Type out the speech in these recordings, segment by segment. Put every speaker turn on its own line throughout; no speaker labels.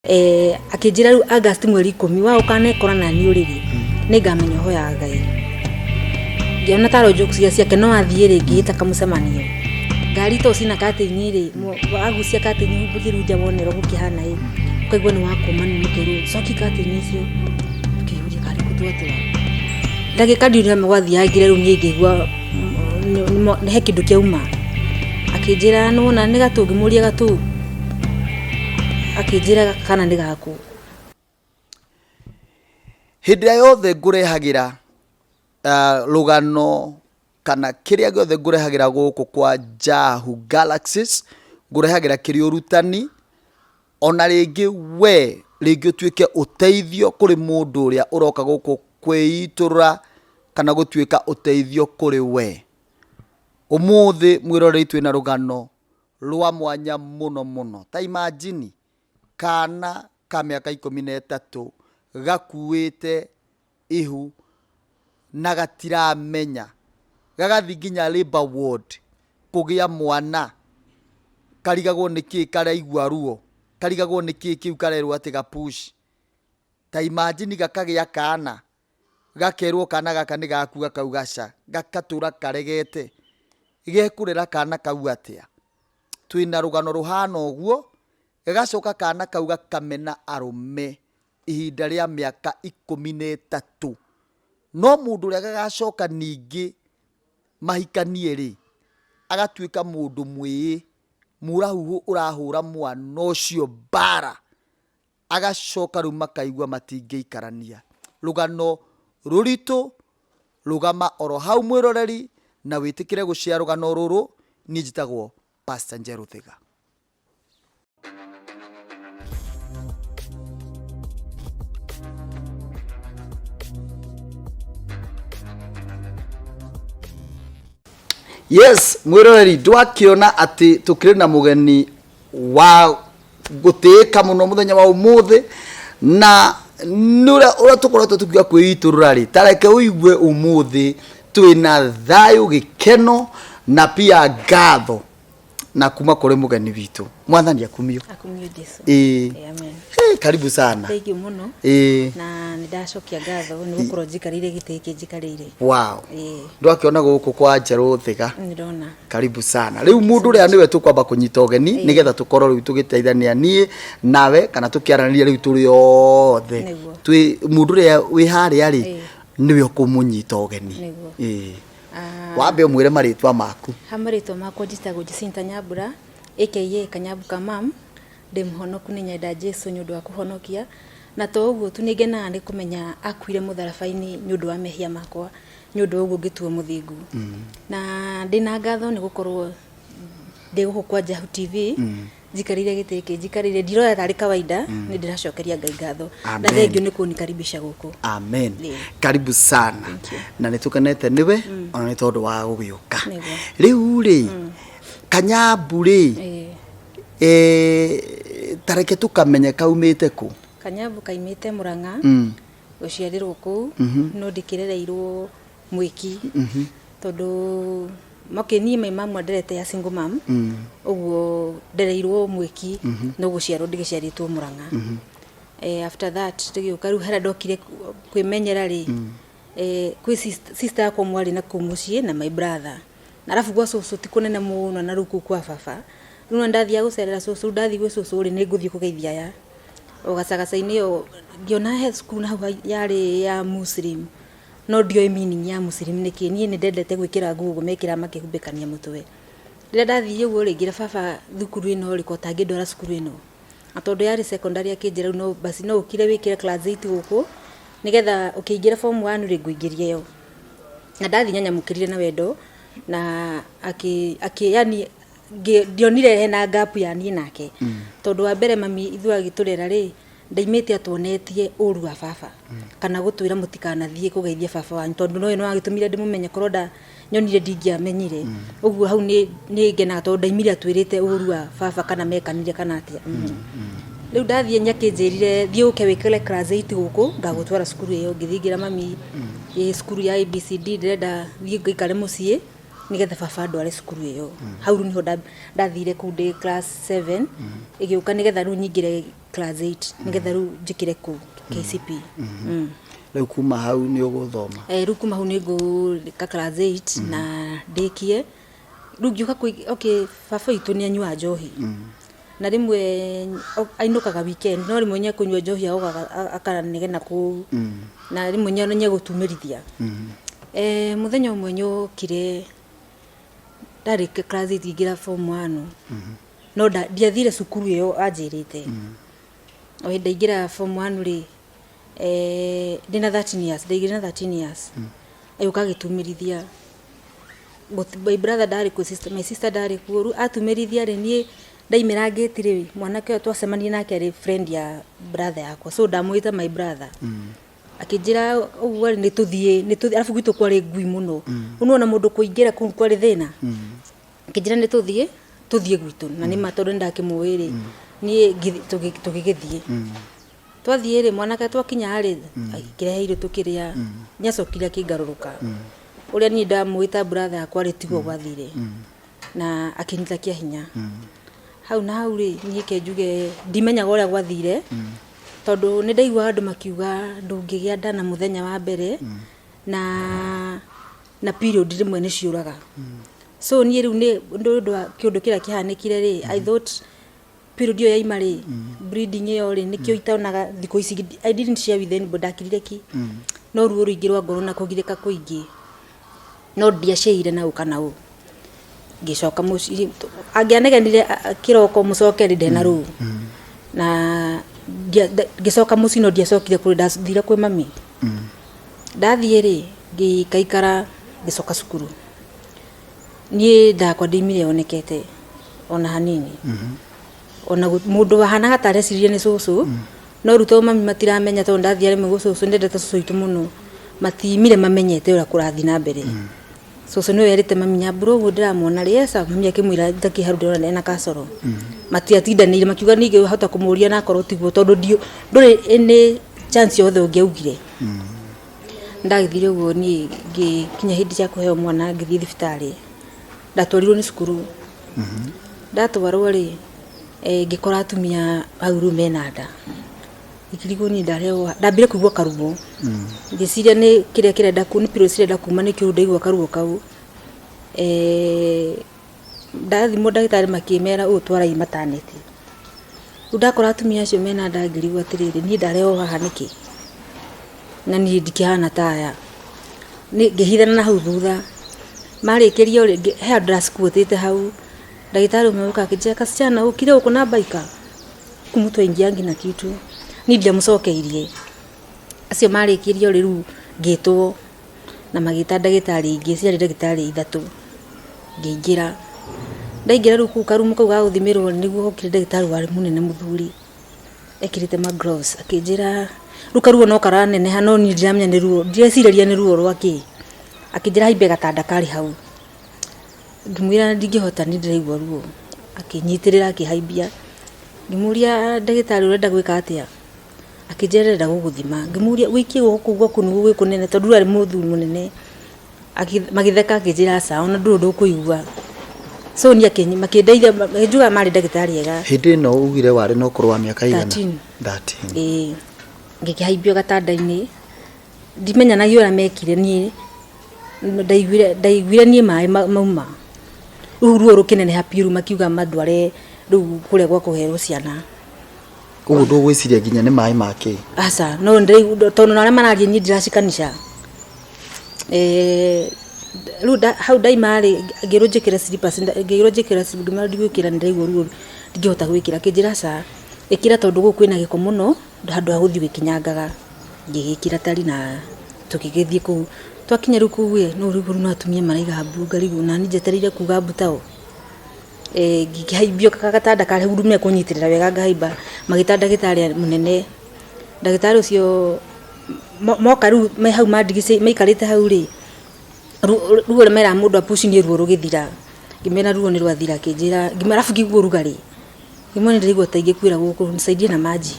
Akĩnjĩra rĩu August mweri 10 wa ũkanekora na niĩ ũrĩrĩ nĩngamenya ũhoyaga Ngai. Ngĩona tarĩ jokes iria ciake no athiĩ rĩ ngĩĩta kamũcemanio. Ngari to cina katĩini rĩ, wagucia katĩini humbũrie rĩu nja wone ũrĩa gũkĩhana ĩ, ũkaigua nĩ wakũma nĩ mũkerwo cokia katĩini icio. Tũkĩyũria karĩ kũ twatwara. Ndagĩka ndiũĩ nĩ gwathiangire rĩu niĩ ngĩigua he kĩndũ kĩauma. Akĩnjĩra nĩwona nĩ gatũ, ngĩmũria gatũ. Akĩnjĩra kana nĩ gaku.
Hĩndĩ ĩrĩa yothe ngũrehagĩra rũgano kana kĩrĩa gĩothe ngũrehagĩra gũkũ kwa Jahu Galaxies, ngũrehagĩra kĩrĩ ũrutani, ona rĩngĩ we rĩngĩ ũtuĩke ũteithio kũrĩ mũndũ ũrĩa ũroka gũkũ kwĩitũrũra kana gũtuĩka ũteithio kũrĩ we. Ũmũthĩ mwĩroreri twĩna rũgano rwa mwanya mũno mũno. Ta imagine kana ka mĩaka 13 gakuĩte ihu na gatiramenya, gagathiĩ nginya labour ward kũgĩa mwana, karigagwo nĩkĩ karaigua ruo, karigagwo nĩkĩ kĩu karerwo atĩ ga push. Ta imagine gakagĩa kana, gakerwo kana gaka nĩ gaku gakauga aca, gagatũra karegete, gekũrera kana kau atĩa? Twĩna rũgano rũhana ũguo, gagacoka kana kau gakamena arũme ihinda rĩa mĩaka 13. No mũndũ ũrĩa gagacoka ningĩ mahikanie rĩ, agatuĩka mũndũ mwĩĩ, mũrahuhũ ũrahũra mwana ũcio mbara. Agacoka rĩu makaigua matingĩikarania. Rũgano rũritũ, rũgama oro hau mwĩroreri na wĩtĩkĩre gũ share rũgano rũrũ. Niĩ njĩtagwo Pastor Njerũ Thiga. Yes, mwĩroreri ndwakĩona atĩ tũkĩrĩ na mũgeni wa gũtĩĩka mũno mũthenya wa ũmũthĩ, na nĩ ũrĩa ũrĩa tũkoretwo tũkiuga kwĩitũrũra rĩ, ta reke ũigue ũmũthĩ twĩna thayũ, gĩkeno na pia ngatho na kuma kũrĩ mũgeni witũ. Mwathani akumio.
Akumio Jesu.
Ĩĩ.
Amen.
Hey, karibu sana.
Thank you mũno.
Ĩĩ.
Na nĩ ndacokia ngatho nĩ gũkorwo njikarĩire gĩtĩ gĩkĩ njikarĩire.
Wow.
Ĩĩ.
Ndwakĩona gũkũ kwa Njerũ Thiga.
Nĩ ndona.
Karibu sana. Rĩu mũndũ ũrĩa nĩwe tũkwamba kũnyita ũgeni nĩgetha tũkorwo rĩu tũgĩteithania niĩ nawe kana tũkĩaranĩria rĩu tũrĩ othe.
Nĩguo.
Twĩ mũndũ ũrĩa wĩ harĩa rĩ
Ĩĩ.
nĩwe ũkũmũnyita ũgeni.
Nĩguo.
Ĩĩ.
Ah.
Wambe ũmwĩre marĩtwa maku.
Ha marĩtwa makwa njĩtagwo Jacinta Nyambura aka Kanyambu ka mam. Ndĩ mũhonoku, nĩ nyenda Jesu nĩ ũndũ wa kũhonokia, na to ũguo tu, nĩ ngenaga nĩ kũmenya akuire mũtharaba-inĩ nĩ ũndũ wa mehia makwa, nĩ ũndũ wa ũguo ngĩtuo mũthingu. Na ndĩna ngatho nĩ gũkorwo ndĩ gũkũ kwa Jahu TV, njikarĩire gĩtĩ gĩkĩ njikarĩire, ndiroya tarĩ kawaida, nĩ ndĩracokeria Ngai ngatho. Na
Amen.
thengiũ nĩ kũnikaribisha gũkũ.
Amen.
Ĩĩ.
Karibu sana.
Thank you.
Na nĩ tũkenete nĩwe ona nĩ tondũ wa gũgĩũka.
Nĩguo.
Rĩu rĩ, Kanyambu rĩ,
Ĩĩ.
Ta reke tũkamenye kaumĩte kũ?
Kanyambu kaimĩte Murang'a, gũciarĩrwo kũu, no ndĩkĩrereirwo Mwĩki, tondũ okay, niĩ my mum anderete ya single mum, ũguo ndereirwo Mwĩki, no gũciarwo ndĩgĩciarĩtwo Murang'a. After that tũgĩũka rĩu harĩa ndokire kwĩmenyera rĩ, kwĩ sister yakwa mwarĩ na kũu mũciĩ na my brother. Arabu gwa cũcũ ti kũnene mũno na rĩu kũu kwa baba. Rĩu nĩ ndathiaga gũcerera cũcũ, rĩu ndathiĩ gwĩ cũcũ rĩ, nĩ ngũthiĩ kũgeithia aya. O gacagaca-inĩ ĩyo ngĩona he cukuru na hau yarĩ ya Muslim, no ndioĩ meaning ya Muslim nĩ kĩĩ. Niĩ nĩ ndendete gwĩkĩra nguo ũguo mekĩraga makĩhumbĩkania mũtwe. Rĩrĩa ndathiĩ ũguo rĩ, ngĩra baba thukuru ĩno rĩ, ko ũtangĩndwara cukuru ĩno. Na tondũ yarĩ secondary akĩnjĩra rĩu no basi no ũkire wĩkĩre class 8 gũkũ, nĩgetha ũkĩingĩra form 1 rĩ, ngũingĩrie yo. Na ndathiĩ nyanyamũkĩrire na wendo na akĩ akĩ yani ndionire hena gap ya niĩ nake. Tondũ wa mbere mami ithuĩ agĩtũrera rĩ, ndaimĩte atuonetie ũru wa baba kana gũtwĩra mũtikanathiĩ kũgeithia baba wanyu, tondũ no no agĩtũmire ndĩmũmenye, korwo nda nyonire ndingĩamenyire. Ũguo hau nĩ ngenaga tondũ ndaimire atwĩrĩte ũru wa baba kana mekanire kana atĩa. Rĩu ndathiĩ nĩakĩnjĩrire thiĩ ũke wĩkĩre class 8 gũkũ, ngagũtwara cukuru ĩyo. Ngĩthiĩ ngĩra mami ĩ cukuru ya ABCD ndĩrenda thiĩ ngaikare mũciĩ nĩgetha baba andware cukuru ĩyo. Hau rĩu nĩho ndathire kũu ndĩ class 7 ĩgĩũka nĩgetha rĩu nyingĩre. Class 8 nĩgetha rĩu njĩkĩre kũu KCPE.
Rĩu kuma hau nĩ ũgũthoma?
Rĩu kuma hau nĩ ngũka class 8 na ndĩkie. Rĩu ngĩũka okay, baba witũ nĩ anyuaga njohi na rĩmwe ainũkaga weekend, no rĩmwe nĩ ekũnyua njohi agoka akanegena kũu na rĩmwe nĩ egũtumĩrithia. Mũthenya ũmwe nyokire ndarĩ class 8 ngĩingĩra form 1, no ndiathire cukuru ĩyo anjĩrĩte. O hĩndĩ ndaingĩra form 1 rĩ, ndĩna 13 years, ndaingĩrire na 13 years, agĩũka agĩtumĩrithia. My brother ndarĩ kuo, my sister ndarĩ kuo. Rĩu atumĩrithia rĩ, niĩ ndaimĩra ngĩti rĩ, mwanake ũyũ twacemanirie nake arĩ friend ya brother yakwa, so ndamwĩta my brother. Akĩnjĩra ũguo rĩ, nĩ tũthiĩ, nĩ tũthiĩ, arabu gwitũ kwarĩ ngui mũno. Rĩu nĩwona mũndũ kũingĩra kũu kwarĩ thĩna. Akĩnjĩra nĩ tũthiĩ, tũthiĩ gwitũ, na nĩma tondũ nĩ ndakĩmũĩ rĩ, niĩ tũgĩgĩthiĩ. Twathiĩ rĩ, mwanake twakinya rĩ, akĩrehe irio tũkĩrĩa, nĩ acokire akĩngarũrũka. Ũrĩa niĩ ndamũĩ ta brother yakwa rĩ, tiguo gwathire. Na akĩnyita kĩa hinya. Hau na hau rĩ, niĩ ke njuge ndimenyaga ũrĩa gwathire, tondũ nĩ ndaiguaga andũ makiuga ndũngĩgĩa nda na mũthenya wa mbere, na period rĩmwe nĩ ciũraga. So niĩ rĩu nĩ ũndũ wa kĩũndũ kĩrĩa kĩhanĩkire rĩ, I thought period ĩyo yaima rĩ, bleeding ĩyo rĩ, nĩkĩo itonaga thikũ ici. I didn't share with anybody, ndakirire ki. No ruo rũingĩ rwa ngoro na kũgirĩka kũingĩ, no ndiaciĩire na ũ kana ũ. Ngĩcoka mũciĩ, angĩanegenire kĩroko mũcoke rĩ, ndena rũu. Na ngĩcoka mũciĩ, no ndiacokire kũrĩ, ndathire kwĩ mami. Ndathiĩ rĩ, ngĩikaikara, ngĩcoka cukuru. Niĩ ndakwa ndiumire yonekete ona hanini. Ona mũndũ wahanaga ta areciririe nĩ cũcũ, no rĩu tondũ mami matiramenya, tondũ ndathiĩ rĩmwe gwĩ cũcũ, ndendete cũcũ witũ mũno, matimire mamenyete ũrĩa kũrathiĩ na mbere. Cũcũ nĩwe werĩte mami, Nyambura ũguo ndĩramuona rĩ, eca mami akĩmwĩra takĩ hau ndĩrona ena kacoro. Matiatindanĩire makiuga ningĩ wahota kũmũria na akorwo tiguo, tondũ ndũrĩ any chance yothe ũngĩaugire. Ndagĩthire ũguo niĩ ngĩkinya hĩndĩ cia kũheo mwana, ngĩthiĩ thibitarĩ. Ndatwarirwo nĩ cukuru. Ndatwarwo rĩ, ngĩkora atumia hau rĩu mena nda. Ngĩrigwo niĩ ndarehwo, ndambire kũigua karuo. Ngĩciria nĩ kĩrĩa kĩrenda, nĩ periods cirenda kuma, nĩkĩo rĩu ndaigua karuo kau. Ndathimwo ndagĩtarĩ makĩmera ũũ twarai maternity. Rĩu ndakora atumia acio mena nda ngĩrigwo atĩrĩrĩ, niĩ ndarehwo haha nĩkĩ? Na niĩ ndikĩhana ta aya. Ngĩhithana na hau thutha. Marĩkĩria rĩ, he handũ ndacikuĩtĩte hau, ndagĩtarĩ ũmwe oka akĩnjĩra, kasichana ũkire gũkũ na mbaika? Huku mtu haingiangi na kitu. Niĩ ndiamũcokeirie. Acio marĩkirie rĩ, rĩu ngĩtwo na magĩta ndagĩtarĩ ingĩ, ciarĩ ndagĩtarĩ ithatũ. Ngĩingĩra. Ndaingĩra rĩu kũu karumu kau ga gũthimĩrwo nĩguo hokire ndagĩtarĩ warĩ mũnene mũthuri, ekĩrĩte ma gloves, akĩnjĩra, rĩu karuo no karaneneha no niĩ ndiramenya nĩ ruo, ndirecirĩria nĩ ruo rwa kĩ. Akĩnjĩra haimbe gatanda karĩ hau. Ngĩmwĩra ndingĩhota, nĩ ndĩraigua ruo. Akĩnyitĩrĩra akĩhaimbia. Ngĩmũria, ndagĩtarĩ ũrenda gwĩka atĩa? Akĩnjĩra ndĩrenda gũgũthima. Ngĩmũria ũikie guoko kũu gwaku nĩguo gwĩ kũnene, tondũ rĩu arĩ mũthuri mũnene. Magĩtheka akĩnjĩra aca, ona ndũrĩ ũndũ ũkũigua. So niĩ makĩndeithia, makĩnjuga marĩ ndagĩtarĩ ega.
Hĩndĩ ĩno ugire warĩ na ũkũrũ wa mĩaka igana?
13.
13.
Ĩĩ. Ngĩkĩhaimbio gatanda-inĩ, ndimenyanagia ũrĩa mekire niĩ, ndaiguire niĩ maĩ mauma. Rĩu ruo rũkĩneneha biũ, rĩu makiuga mandware rĩu kũrĩa gwa kũherwo ciana.
Ũguo ndũgwĩciria nginya nĩ maĩ ma kĩ?
Aca, no ndĩraigua tondũ na arĩa mararia niĩ ndiracikanica. Rĩu hau ndaima rĩ, ngĩrwo njĩkĩre slippers, ngĩrwo njĩkĩre, ngĩmwĩra ndigwĩkĩra, nĩ ndĩraigua ruo ndingĩhota gwĩkĩra. Akĩnjĩra aca, ĩkĩra tondũ gũkũ kwĩna gĩko mũno handũ ha gũthiĩ ũgĩkinyangaga. Ngĩgĩkĩra tari na tũgĩgĩthiĩ kũu. Twakinya rĩu kũu ĩ, no rĩu no atumia maraiga mbu, ngarigwo nani njetereire kuga mbu tao. Ngĩhaimbio gatanda karĩa rĩu mekũnyitĩrĩra wega ngahaimba, magĩta ndagĩtarĩ mũnene. Ndagĩtarĩ ũcio moka rĩu me hau maikarĩte hau rĩ, rĩu ũrĩa meraga mũndũ a push niĩ ruo rũgĩthira. Ngĩmera ruo nĩ rwathira, akĩnjĩra, arabu ngĩigua ũrugarĩ. Ngĩmwĩra nĩ ndĩraigua ta ingĩkuĩra gũkũ, nisaidie na maji.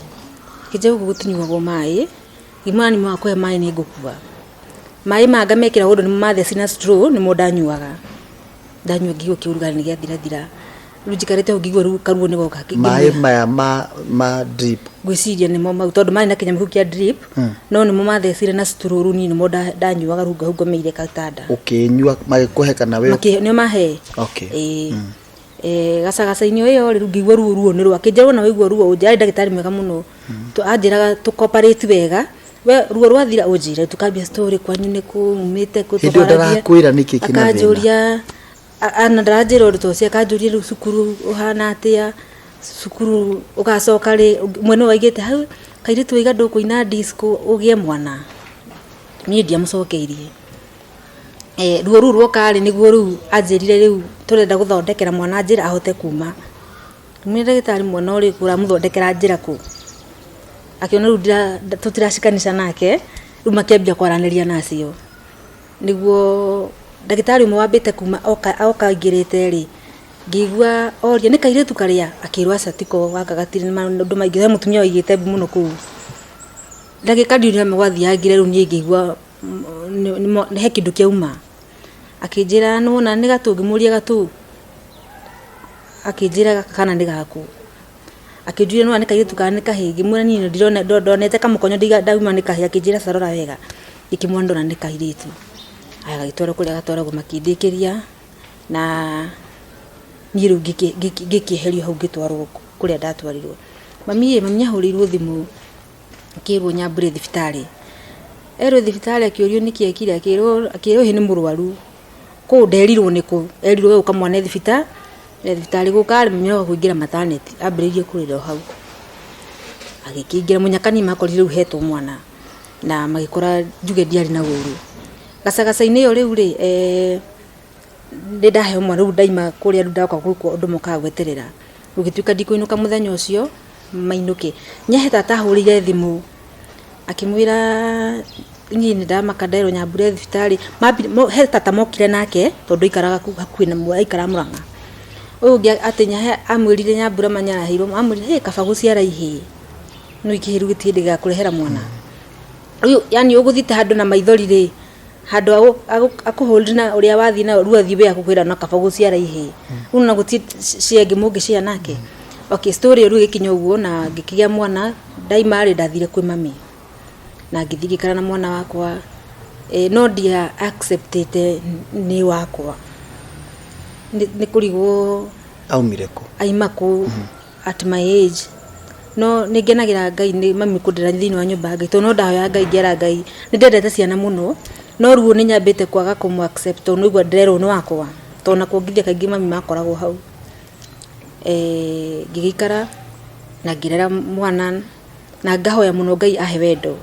Akĩnjĩra gũkũ gũtinyuagwo maĩ, ngĩmwĩra niĩ mwakũhe maĩ nĩ ngũkua. Maĩ maya ngamekĩra ũndũ nĩmo matheci na straw nĩmo ndanyuaga. Ndanyua ngĩigua kĩũrugarĩ nĩ gĩathirathira. Rĩu njikarĩte hau ngĩigua rĩu karuo nĩ goka.
Maĩ maya ma drip?
Ngwĩciria nĩmo mau, tondũ marĩ na kĩnyamũ kĩu kĩa drip, no nĩmo mathecire na strũrũ, niĩ nĩmo ndanyuaga rĩu hau ngomeire gatanda.
Ũkĩnyua magĩkũhe kana we?
Nĩo mahe.
Okay.
Ĩĩ. Gacagaca-inĩ ĩyo rĩ, rĩu ngĩigua ruo, ruo nĩ rwa akĩnjĩra wona waigua ruo ũnjĩre. Arĩ ndagĩtarĩ mwega mũno. Anjĩraga tũ cooperate wega, we ruo rwathira ũnjĩre, tũkambia story, kwanyu nĩ kũ, mumĩte kũ.
Hĩndĩ ĩyo
tũkaragia.
Ndarakwĩra nĩkĩ kĩna thĩna?
Akanjũria ana ndaranjĩra ũndũ ta ũcio, akanjũria rĩu cukuru ũhana atĩa, cukuru ũgacoka rĩ, mwene waigĩte hau kairĩtu waiga ndũkũina disco ũgĩe mwana. Niĩ ndiamũcokeirie. Ruo rũu rwoka rĩ, nĩguo rĩu anjĩrire rĩu tũrenda gũthondekera mwana njĩra ahote kuma. Ngĩmwĩra, ndagĩtarĩ, mwana ũrĩkũ ũramũthondekera njĩra kũ? Akĩona rĩu tũtiracikanica nake, rĩu makĩambia kwaranĩria na acio. Nĩguo ndagĩtarĩ ũmwe wambĩte kuma oka oka aingĩrĩte rĩ, ngĩigua oria nĩ kairĩtu karĩa, akĩrwo aca tiko, gaka gatirĩ na maũndũ maingĩ, he mũtumia waigĩte mbu mũno kũu. Ndagĩka ndiũĩ nĩma gwathiangire, rĩu niĩ ngĩigua he kĩndũ kĩauma. Akĩnjĩra nĩwona nĩ gatũ, ngĩmũria gatũ, akĩnjĩra gaka kana nĩ gaku. Akĩnjũria nĩwona nĩ kairĩtu kana nĩ kahĩĩ, ngĩmwĩra niĩ ndirona, ndonete kamũkonyo ndauma nĩ kahĩĩ, akĩnjĩra aca rora wega, ngĩkĩmwĩra ndona nĩ kairĩtu. Aya gagĩtwarwo kũrĩa gatwaragwo makĩndĩkĩria na niĩ rĩu ngĩkĩeherio hau ngĩtwarwo kũrĩa ndatwarirwo. Mami ĩ, mami ahũrĩirwo thimũ akĩrwo nyambũre thibitarĩ. Erwo thibitarĩ akĩũrio nĩkĩ ekire, akĩrwo ĩĩ nĩ mũrwaru. Kũu nderirwo nĩkũ, erirwo we ũka mwana thibitarĩ, thibitarĩ gũka rĩ, mami oka kũingĩra maternity ambĩrĩirie kũrĩra o hau. Agĩkĩingĩra mũnyaka niĩ makorire rĩu hetwo mwana na magĩkora njuge ndiarĩ na ũru. Gacagaca-inĩ ĩyo rĩu rĩ, nĩ ndaheo mwana rĩu ndaima kũrĩa rĩu ndoka gwĩkwo ũndũ mokaga gweterera. Gũgĩtuĩka ndikũinũka mũthenya ũcio mainũke. Nĩ he tata ahũrĩire thimũ akĩmwĩra niĩ nĩ ndamaka nderwo nyambure thibitarĩ. He tata mokire nake tondũ aikaraga kũu hakuhĩ na aikaraga Mũrang'a. Ũyũ ũngĩ atĩ amwĩrire Nyambura manya araheirwo, amwĩrire hĩ kaba gũciara ihĩĩ, no ikĩhĩĩ rĩu gĩtirĩ hĩndĩ gĩgakũrehera mwana. Rĩu yani ũgũthiĩte handũ na maithori rĩ, handũ akũ hold na ũrĩa wathiĩ nayo rĩu athiĩ we agũkwĩra no kaba gũciara ihĩĩ. Rĩu ona gũtirĩ share ĩngĩ mũngĩ share nake. Okay, story ĩyo rĩu ĩgĩkinya ũguo na ngĩkĩgĩa mwana, ndaima rĩ ndathire kwĩ mami. Na ngĩthiĩ ngĩikara na mwana wakwa, no ndia accept ĩte nĩ wakwa. Nĩ kũrigwo
Aumire kũ?
Aima kũ at my age. No nĩ ngenagĩra Ngai nĩ mami kũndera thĩinĩ wa nyũmba ya Ngai, tondũ no ndahoyaga Ngai ngera Ngai, nĩ ndendete ciana mũno, no ruo nĩ nyambĩte kwaga kũmũ accept tondũ nĩ ndĩrerwo nĩ wakwa, tondũ ona kuongithia kaingĩ mami makoragwo hau. Ngĩgĩikara na ngĩrera mwana na ngahoya mũno Ngai ahe wendo.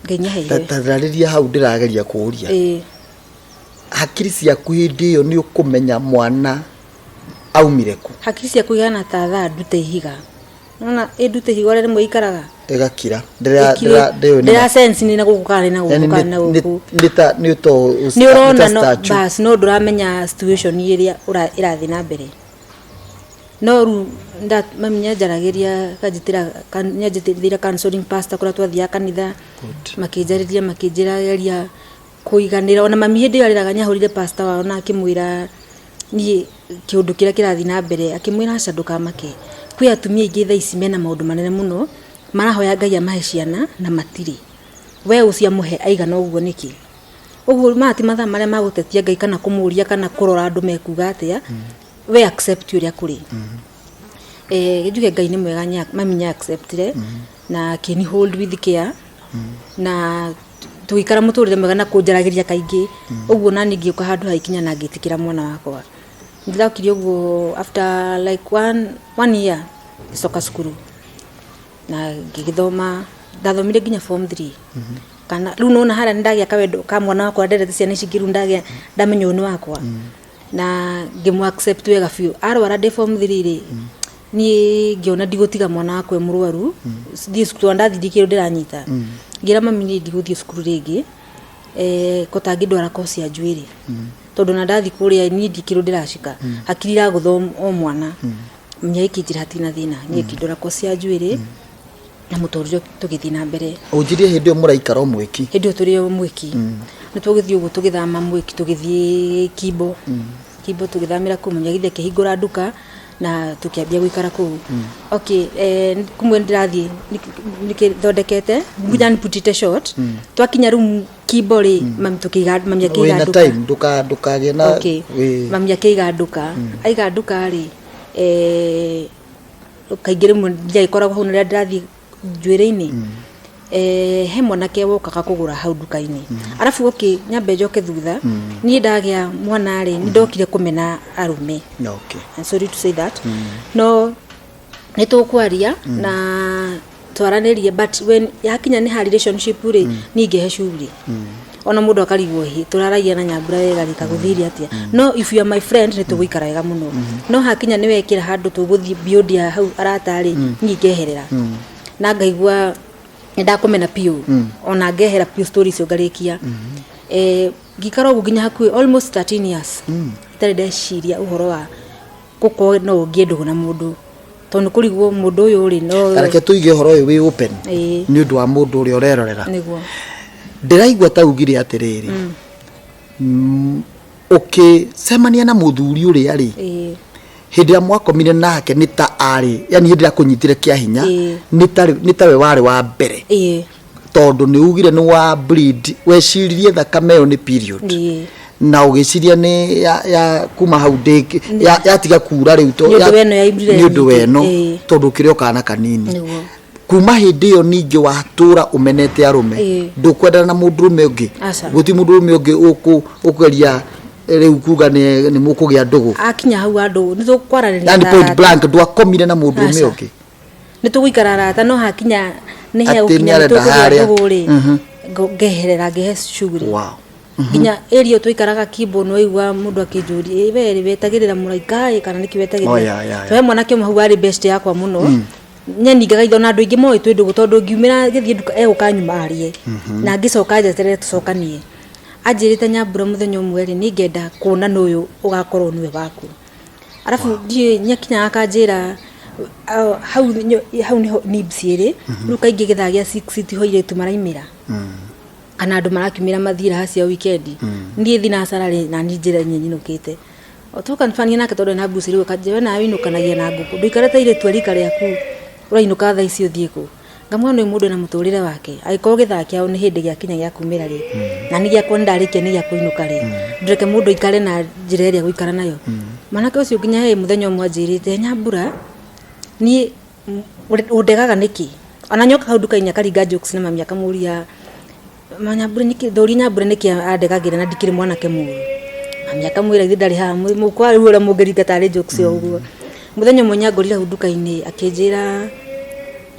Ngai nĩ aheire.
Tararĩria hau ndĩrageria kũũria. Hakiri ciaku hĩndĩ ĩyo nĩ ũkũmenya mwana aumire kũ?
Hakiri ciaku ihana ta thaa ndute ihiga. Nona ĩ ndute ihiga ũrĩa rĩmwe ikaraga.
Ĩgakira.
Ndĩra sense nĩ na gũkũ kana nĩ na gũkũ kana na gũkũ.
Nĩ ta nĩ to
Nĩ ũrona no bas no ndũramenya situation ĩrĩa ĩrathiĩ na mbere. No rĩu mami nĩanjaragĩria akanjĩtĩra nĩanjĩtĩire counseling pastor kũrĩa twathiaga kanitha, makĩnjarĩria makĩnjĩra geria kũiganĩra. Ona mami hĩndĩ ĩyo arĩraga nĩahũrire pastor wao na akĩmwĩra niĩ kĩũndũ kĩrĩa kĩrathiĩ na mbere, akĩmwĩra aca ndũkamake. Kwĩ atumia aingĩ thaa ici mena maũndũ manene mũno, marahoya Ngai amahe ciana na matirĩ. We ũcio amũhe aigana ũguo nĩkĩ? Ũguo maya ti mathaa marĩa ma gũtetia Ngai kana kũmũria kana kũrora andũ mekuga atĩa, we accept ũrĩa kũrĩ. Njuge Ngai nĩ mwega, mami nĩ accept-ire na akĩni hold with care na tũgĩikara mũtũrĩre mwega na kũnjaragĩria kaingĩ. Ũguo nani ngĩũka handũ hagĩkinya na ngĩtĩkĩra mwana wakwa. Ndĩrokire ũguo after like one year ngĩcoka cukuru na ngĩgĩthoma, ndathomire nginya form 3. Kana rĩu nĩwona harĩa nĩndagĩa kawendo ka mwana wakwa, ndendete ciana ici ingĩ, rĩu ndagĩa ndamenya ũyũ nĩ wakwa na ngĩmũ accept wega biũ. Arwara ndĩ form 3 rĩ, niĩ ngĩona ndigũtiga mwana wakwa e mũrwaru thiĩ cukuru, tondũ ndathiĩ ndirĩ kĩndũ ndĩranyita. Ngĩra mami niĩ ndigũthiĩ cukuru rĩngĩ, ko tangĩndwara course ya njuĩrĩ, tondũ ona ndathiĩ kũrĩa niĩ ndirĩ kĩndũ ndĩracika, hakiri iragũtha o mwana. Mami agĩkĩnjĩra hatirĩ na thĩna, niĩ akĩndwara course ya njuĩrĩ na mũtũrĩre tũgĩthiĩ na mbere.
Ũnjĩrie hĩndĩ ĩyo mũraikara o Mwĩki?
Hĩndĩ ĩyo tũrĩ o Mwĩki. Nĩ tũgĩthiĩ ũguo tũgĩthama Mwĩki tũgĩthiĩ Kimbo. Kimbo tũgĩthamĩra kũu, mami agĩthiĩ akĩhingũra nduka. Na tũkĩambia gũikara kũu. Okay, kumwe ndĩrathiĩ nĩkĩthondekete nginya nĩ put it short, twakinya rĩu Kimbo rĩ, mami tũkĩiga, mami akĩiga
Wĩna
nduka.
Time ndũkagĩe na
Okay. Mami akĩiga nduka, aiga nduka rĩ, kaingĩ rĩmwe ndiagĩkoragwo hau na rĩrĩa ndĩrathiĩ njuĩrĩ-inĩ, he mwanake wokaga kũgũra hau nduka-inĩ. Arabu okay, nyambe njoke thutha, niĩ ndagĩa mwana rĩ, nĩ ndokire kũmena arũme. I'm sorry to say that, no nĩ tũkwaria na twaranĩrie, but when yakinya nĩ ha relationship rĩ, niĩ ngehe shughuli, ona mũndũ akarigwo, hĩ, tũraragia na Nyambura wega rĩ, kagũthire atĩa? No if you are my friend, nĩ tũgũikara wega mũno, no hakinya nĩ wekĩra handũ tũgũthiĩ beyond ya hau arata rĩ, niĩ ngeherera na ngaigua nĩ ndakũmena biũ, ona ngehera biũ story icio ngarĩkia. Ngĩikara ũguo nginya hakuhĩ almost 13 years itarĩ ndeciria ũhoro wa gũkorwo no ũngĩe ndũgũ na mũndũ, tondũ nĩ kũrigwo mũndũ ũyũ rĩ, no
Reke tũige ũhoro ũyũ wĩ open nĩ ũndũ wa mũndũ ũrĩa ũrerorera.
Nĩguo.
Ndĩraigua ta ugire atĩrĩrĩ, ũkĩcemania na mũthuri ũrĩa rĩ, hĩndĩ ĩrĩa mwakomire nake nĩ ta arĩ, yani hĩndĩ ĩrĩa akũnyitire kĩa hinya, nĩ tawe warĩ wa mbere, tondũ nĩ ugire nĩ wa bleed, weciririe thakame ĩyo nĩ period, na ũgĩciria nĩ ya kuma hau ndĩ yatiga kura rĩu
Nĩ ũndũ weno yaimire
nĩ ũndũ
nyingĩ.
Weno tondũ ũkĩrĩ o kana kanini. Kuma hĩndĩ ĩyo ningĩ watũra ũmenete arũme, ndũkwendana na mũndũrũme ũngĩ?
Aca.
Gũtirĩ mũndũrũme ũngĩ ũkũgeria rĩu kuga nĩ mũkũgĩa ndũgũ?
Akinya hau andũ nĩ tũkwaranĩria
Yani
ta
point
arata.
blank ndwakomire na mũndũrũme
Aca.
ũngĩ?
Nĩ tũgũikara arata, no hakinya nĩ he
Atĩ
gũkinya
nĩ arenda
nĩ tũkũgĩa
harĩa.
ndũgũ rĩ, ngeherera ngehe shughuli. Nginya area tũikaraga Kimbo, nĩ waigua mũndũ akĩnjũria, "Ĩ we rĩ, wetagĩrĩra mũraika ĩ kana nĩkĩ wetagĩrĩra?"
Oh, yeah.
Tondũ he mwanake ũmwe hau warĩ best yakwa mũno, nyaningaga itho na andũ aingĩ moĩ twĩ ndũgũ, tondũ ngiumĩra ngĩthiĩ nduka egũka nyuma arie na ngĩcoka njeterere tũcokanie. Anjĩrĩte, "Nyambura, mũthenya ũmwe rĩ, nĩ ngenda kuona nũ ũyũ ũgakorwo nĩwe waku." Arabu ndiũĩ nyakinyaga akanjĩra, hau hau nĩho nibs ĩrĩ rĩu kaingĩ gĩthaa gĩa 6 tiho airĩtu maraimĩra kana andũ marakiumĩra mathiĩ raha cia weekend. Niĩ thinacara rĩ, na niĩ njĩra inya nyinũkĩte tũkanbania nake, tondũ ena mbuci rĩu akanjĩra, "We nawe ũinũkanagia na ngũkũ, ndũikarĩte airĩtu a rika rĩaku, ũrainũka thaa ici ũthiĩ kũ?" Ngamwĩra nĩ mũndũ ena mũtũrĩre wake, angĩkorwo gĩthaa kĩao nĩ hĩndĩ gĩakinya gĩa kumĩra rĩ, na nĩ gĩakwa nĩ ndarĩkia nĩ gĩa kũinũka rĩ, ndũreke mũndũ aikare na njĩra ĩrĩa gũikara nayo. Mwanake ũcio nginya he mũthenya ũmwe anjĩrĩte, "Nyambura, niĩ ũndegaga nĩkĩ?" Ona nyoka hau nduka-inĩ akaringa jokes na mami, akamũria, "Manyambura nĩkĩ ndũria Nyambura nĩkĩ andegagĩra na ndikĩrĩ mwanake mũru?" Mami akamwĩra, "Ithe ndarĩ haha mũkwa rĩu ũrĩa mũngĩringa tarĩ jokes o ũguo." Mũthenya ũmwe nyangorire hau nduka-inĩ akĩnjĩra,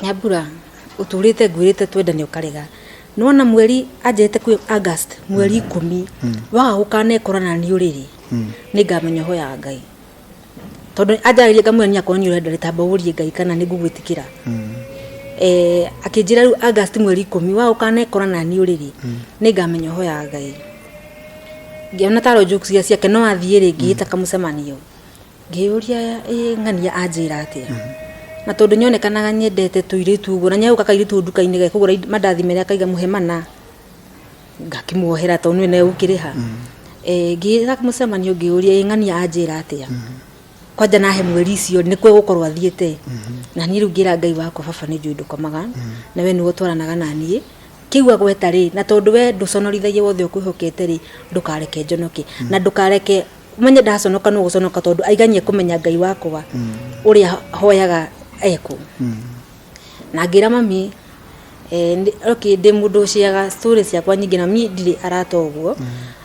"Nyambura, ũtũrĩte ngwĩrĩte twendane ũkarega, nĩwona mweri anjĩrĩte kwĩ August mweri 10, waga gũkanekora na niĩ ũrĩrĩ, nĩngamenya ũhoyaga Ngai." Tondũ anjarĩria ngamwĩra, "Niĩ akorwo nĩ ũrenda rĩ, tamba ũrie Ngai kana nĩ ngũgwĩtĩkĩra." Akĩnjĩra rĩu August mweri 10 waga gũkanekora na niĩ ũrĩrĩ, nĩngamenya ũhoyaga Ngai. Ngĩona tarĩ jokes iria ciake, no athiĩ rĩ, ngĩĩta kamũcemanio, ngĩyũria, ĩ ng'ania anjĩra atĩa? Na tondũ nyonekanaga nyendete tũirĩtu ũguo, na nyegũka kairĩtu nduka-inĩ gekũgũra mandathi merĩ akaiga mũhe mana, ngakĩmuohera tondũ nĩwe nawe ũkĩrĩha. Ngĩĩta mũcemanio ngĩyũria, ĩ ng'ania anjĩra atĩa? Kwanja nahe mweri icio nĩ kwe gũkorwo athiĩte na niĩ rĩu ngĩra Ngai wakwa, "Baba, nĩ njũĩ ndũkomaga na we nĩwe ũtwaranaga na niĩ kĩu agweta rĩ, na tondũ we ndũconorithagia wothe ũkwĩhokete rĩ, ndũkareke njonoke na ndũkareke menye ndaconoka no gũconoka, tondũ aiganie kũmenya Ngai wakwa ũrĩa hoyaga ekũ." Na ngĩra mami, okay, ndĩ mũndũ ũciaga story ciakwa nyingĩ na niĩ ndirĩ arata ũguo